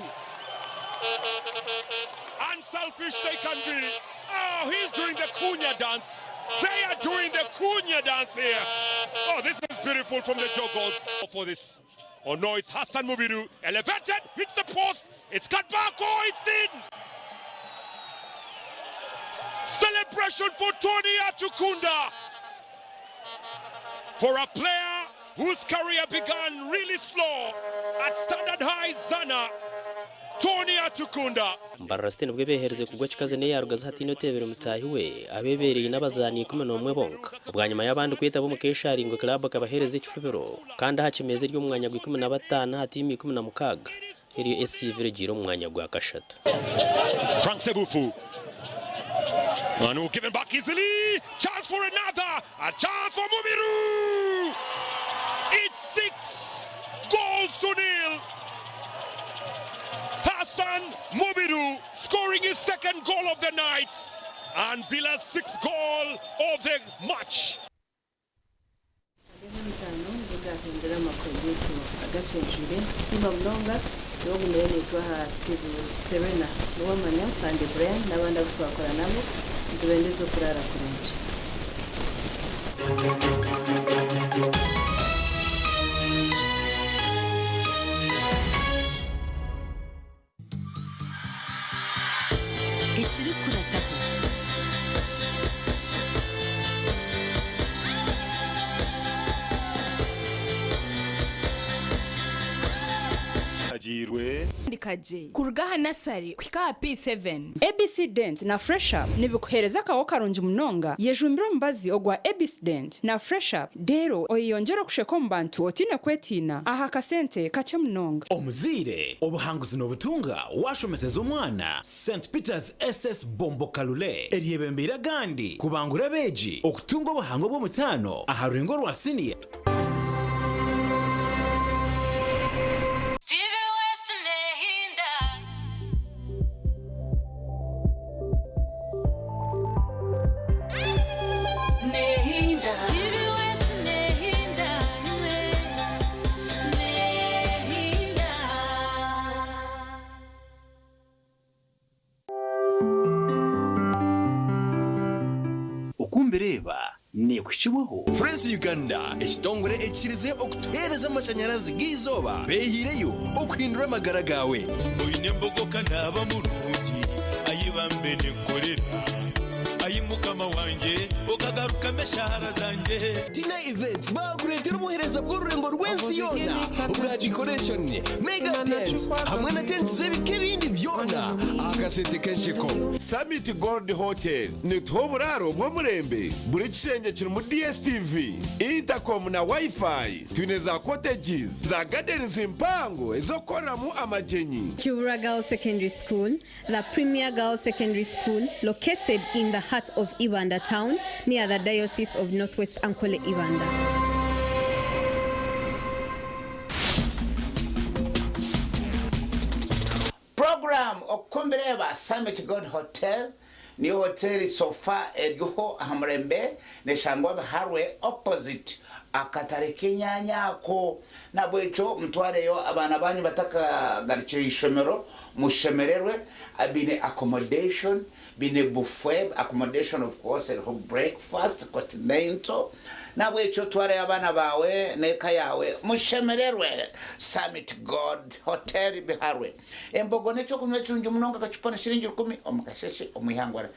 Unselfish they can be. Oh, he's doing the Cunha dance. They are doing the Cunha dance here. Oh, this is beautiful from the Jogos for this. Oh no, it's Hassan Mubiru. Elevated, hits the post. It's cut back. Oh, it's in. Celebration for Tony Atukunda. For a player whose career began really slow at Standard High Zana, Tony Atukunda. Mbarara City nibwo ebeeherize kugwa kikazi n'eyarugazi hataine oteebire mutaahi we abeebeereire n'abazaani 11 bonka. Bwanyima y'abandi kwetaba omu keesharingo club ekabaheereza ekifubiro kandi aha kimeeza eri omu mwanya gwa 15 aha tiimu 16 eriyo SC Villa egiire omu mwanya gwa kashatu. Frank Sebufu. Manu given back easily. Chance for another. A chance for Mubiru. It's 6 goals to nil. Hassan Mubiru scoring his second goal of the night and Villa's 6th goal of the match. Ag'emizaano nigo gahindura amakuru gaitu agakyejwire. Nitusiima munonga iwe ogumire naitwe aha TV Serena. Niwamanya, Sande Brian n'abandi abu twakora nabo, nitubendeza okuraara kurungi. Ekirikurataho. Agiirwe. Tandika gye kuruga aha nasari kuhika aha P7. ABC Dent na Fresh Up nibikuheereza akaho karungi munonga. Yejumbire omubazi ogwa ABC Dent na Fresh Up reero oyeyongyere okusheka omu bantu otaine kwetiina aha kasente kakye munonga. Omuzaire, obuhanguzi nobutunga washomeseza omwana St Peters SS Bombo Kalule eryebembeire agandi kubangura abeegi okutunga obuhango bw'omutaano aha rurengo rwa siniya. TV West Nehinda. Nehinda. TV West Nehinda. Nehinda. Okumbireeba neekuhikibwaho. Fresh Uganda, ekitongore ekikirize okutuheereza amashanyarazi g'eizooba beehiireyo okuhindura amagara gaawe. Oine embogo ka naaba murungi, ai bambe ninkorera, ai mukama wangye okagarukamu eshaara zangye. Tina Events baakureetera obuheereza bw'orurengo rw'ensi yoona obwa decoration, mega tents hamwe na tents z'ebika ebindi byona aha kasente k'ensheko. Summit Gold Hotel nituha oburaaro bw'omurembe. Buri kishengye kirimu DSTV, intercom na Wi-Fi. Twine za cottages, za gardens mpango ez'okukoreramu amagyenyi. Kibura Girls Secondary School, the premier girls secondary school located in the heart of Ibanda town near the Diocese of Northwest Ankole Ibanda. Program Okumbireba Summit Gold Hotel niyo hoteri sofa eriho aha murembe neshangwa Biharwe opposite akatare k'enyanya ako. Nahabwekyo mutwareyo abaana banyu batakagarukire ishomero mushemererwe biine accommodation, biine buffet, accommodation of course eriho breakfast, continental. Nahabwekyo twareyo abaana baawe n'eka yaawe mushemererwe Summit Gold Hotel Biharwe. Embogo n'ekyokunywa kirungi munonga akacupa ni shiringi rukumi omu kasheshe omu ihangwe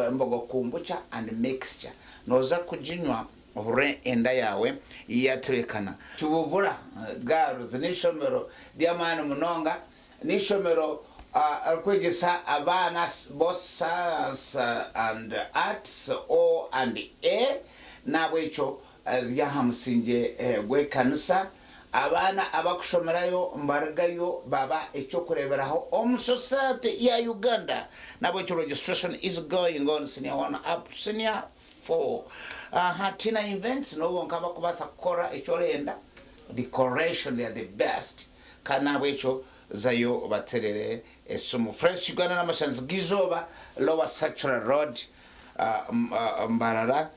embogo kombucha and mixture nooza kuginywa ohurire enda yaawe yatebeekana. Kibubura Girls n'eishomero ry'amaani munonga, n'eishomero ririkwegyesa abaana both science and arts, O and A, n'ahabw'ekyo riri aha musingye gw'ekanisa. Abaana abarikushomerayo nibarugayo baba eky'okureeberaho omu society ya Uganda. N'ahabw'ekyo registration is going on senior 1 up to senior 4. Aha Tina Events nibo bonka abarikubaasa kukora eki orenda, decoration they are the best kandi n'ahabw'ekyo zayo obaterere esimu. Fresh Uganda n'amashanzi g'eizooba, Lower Circular Road, Mbarara.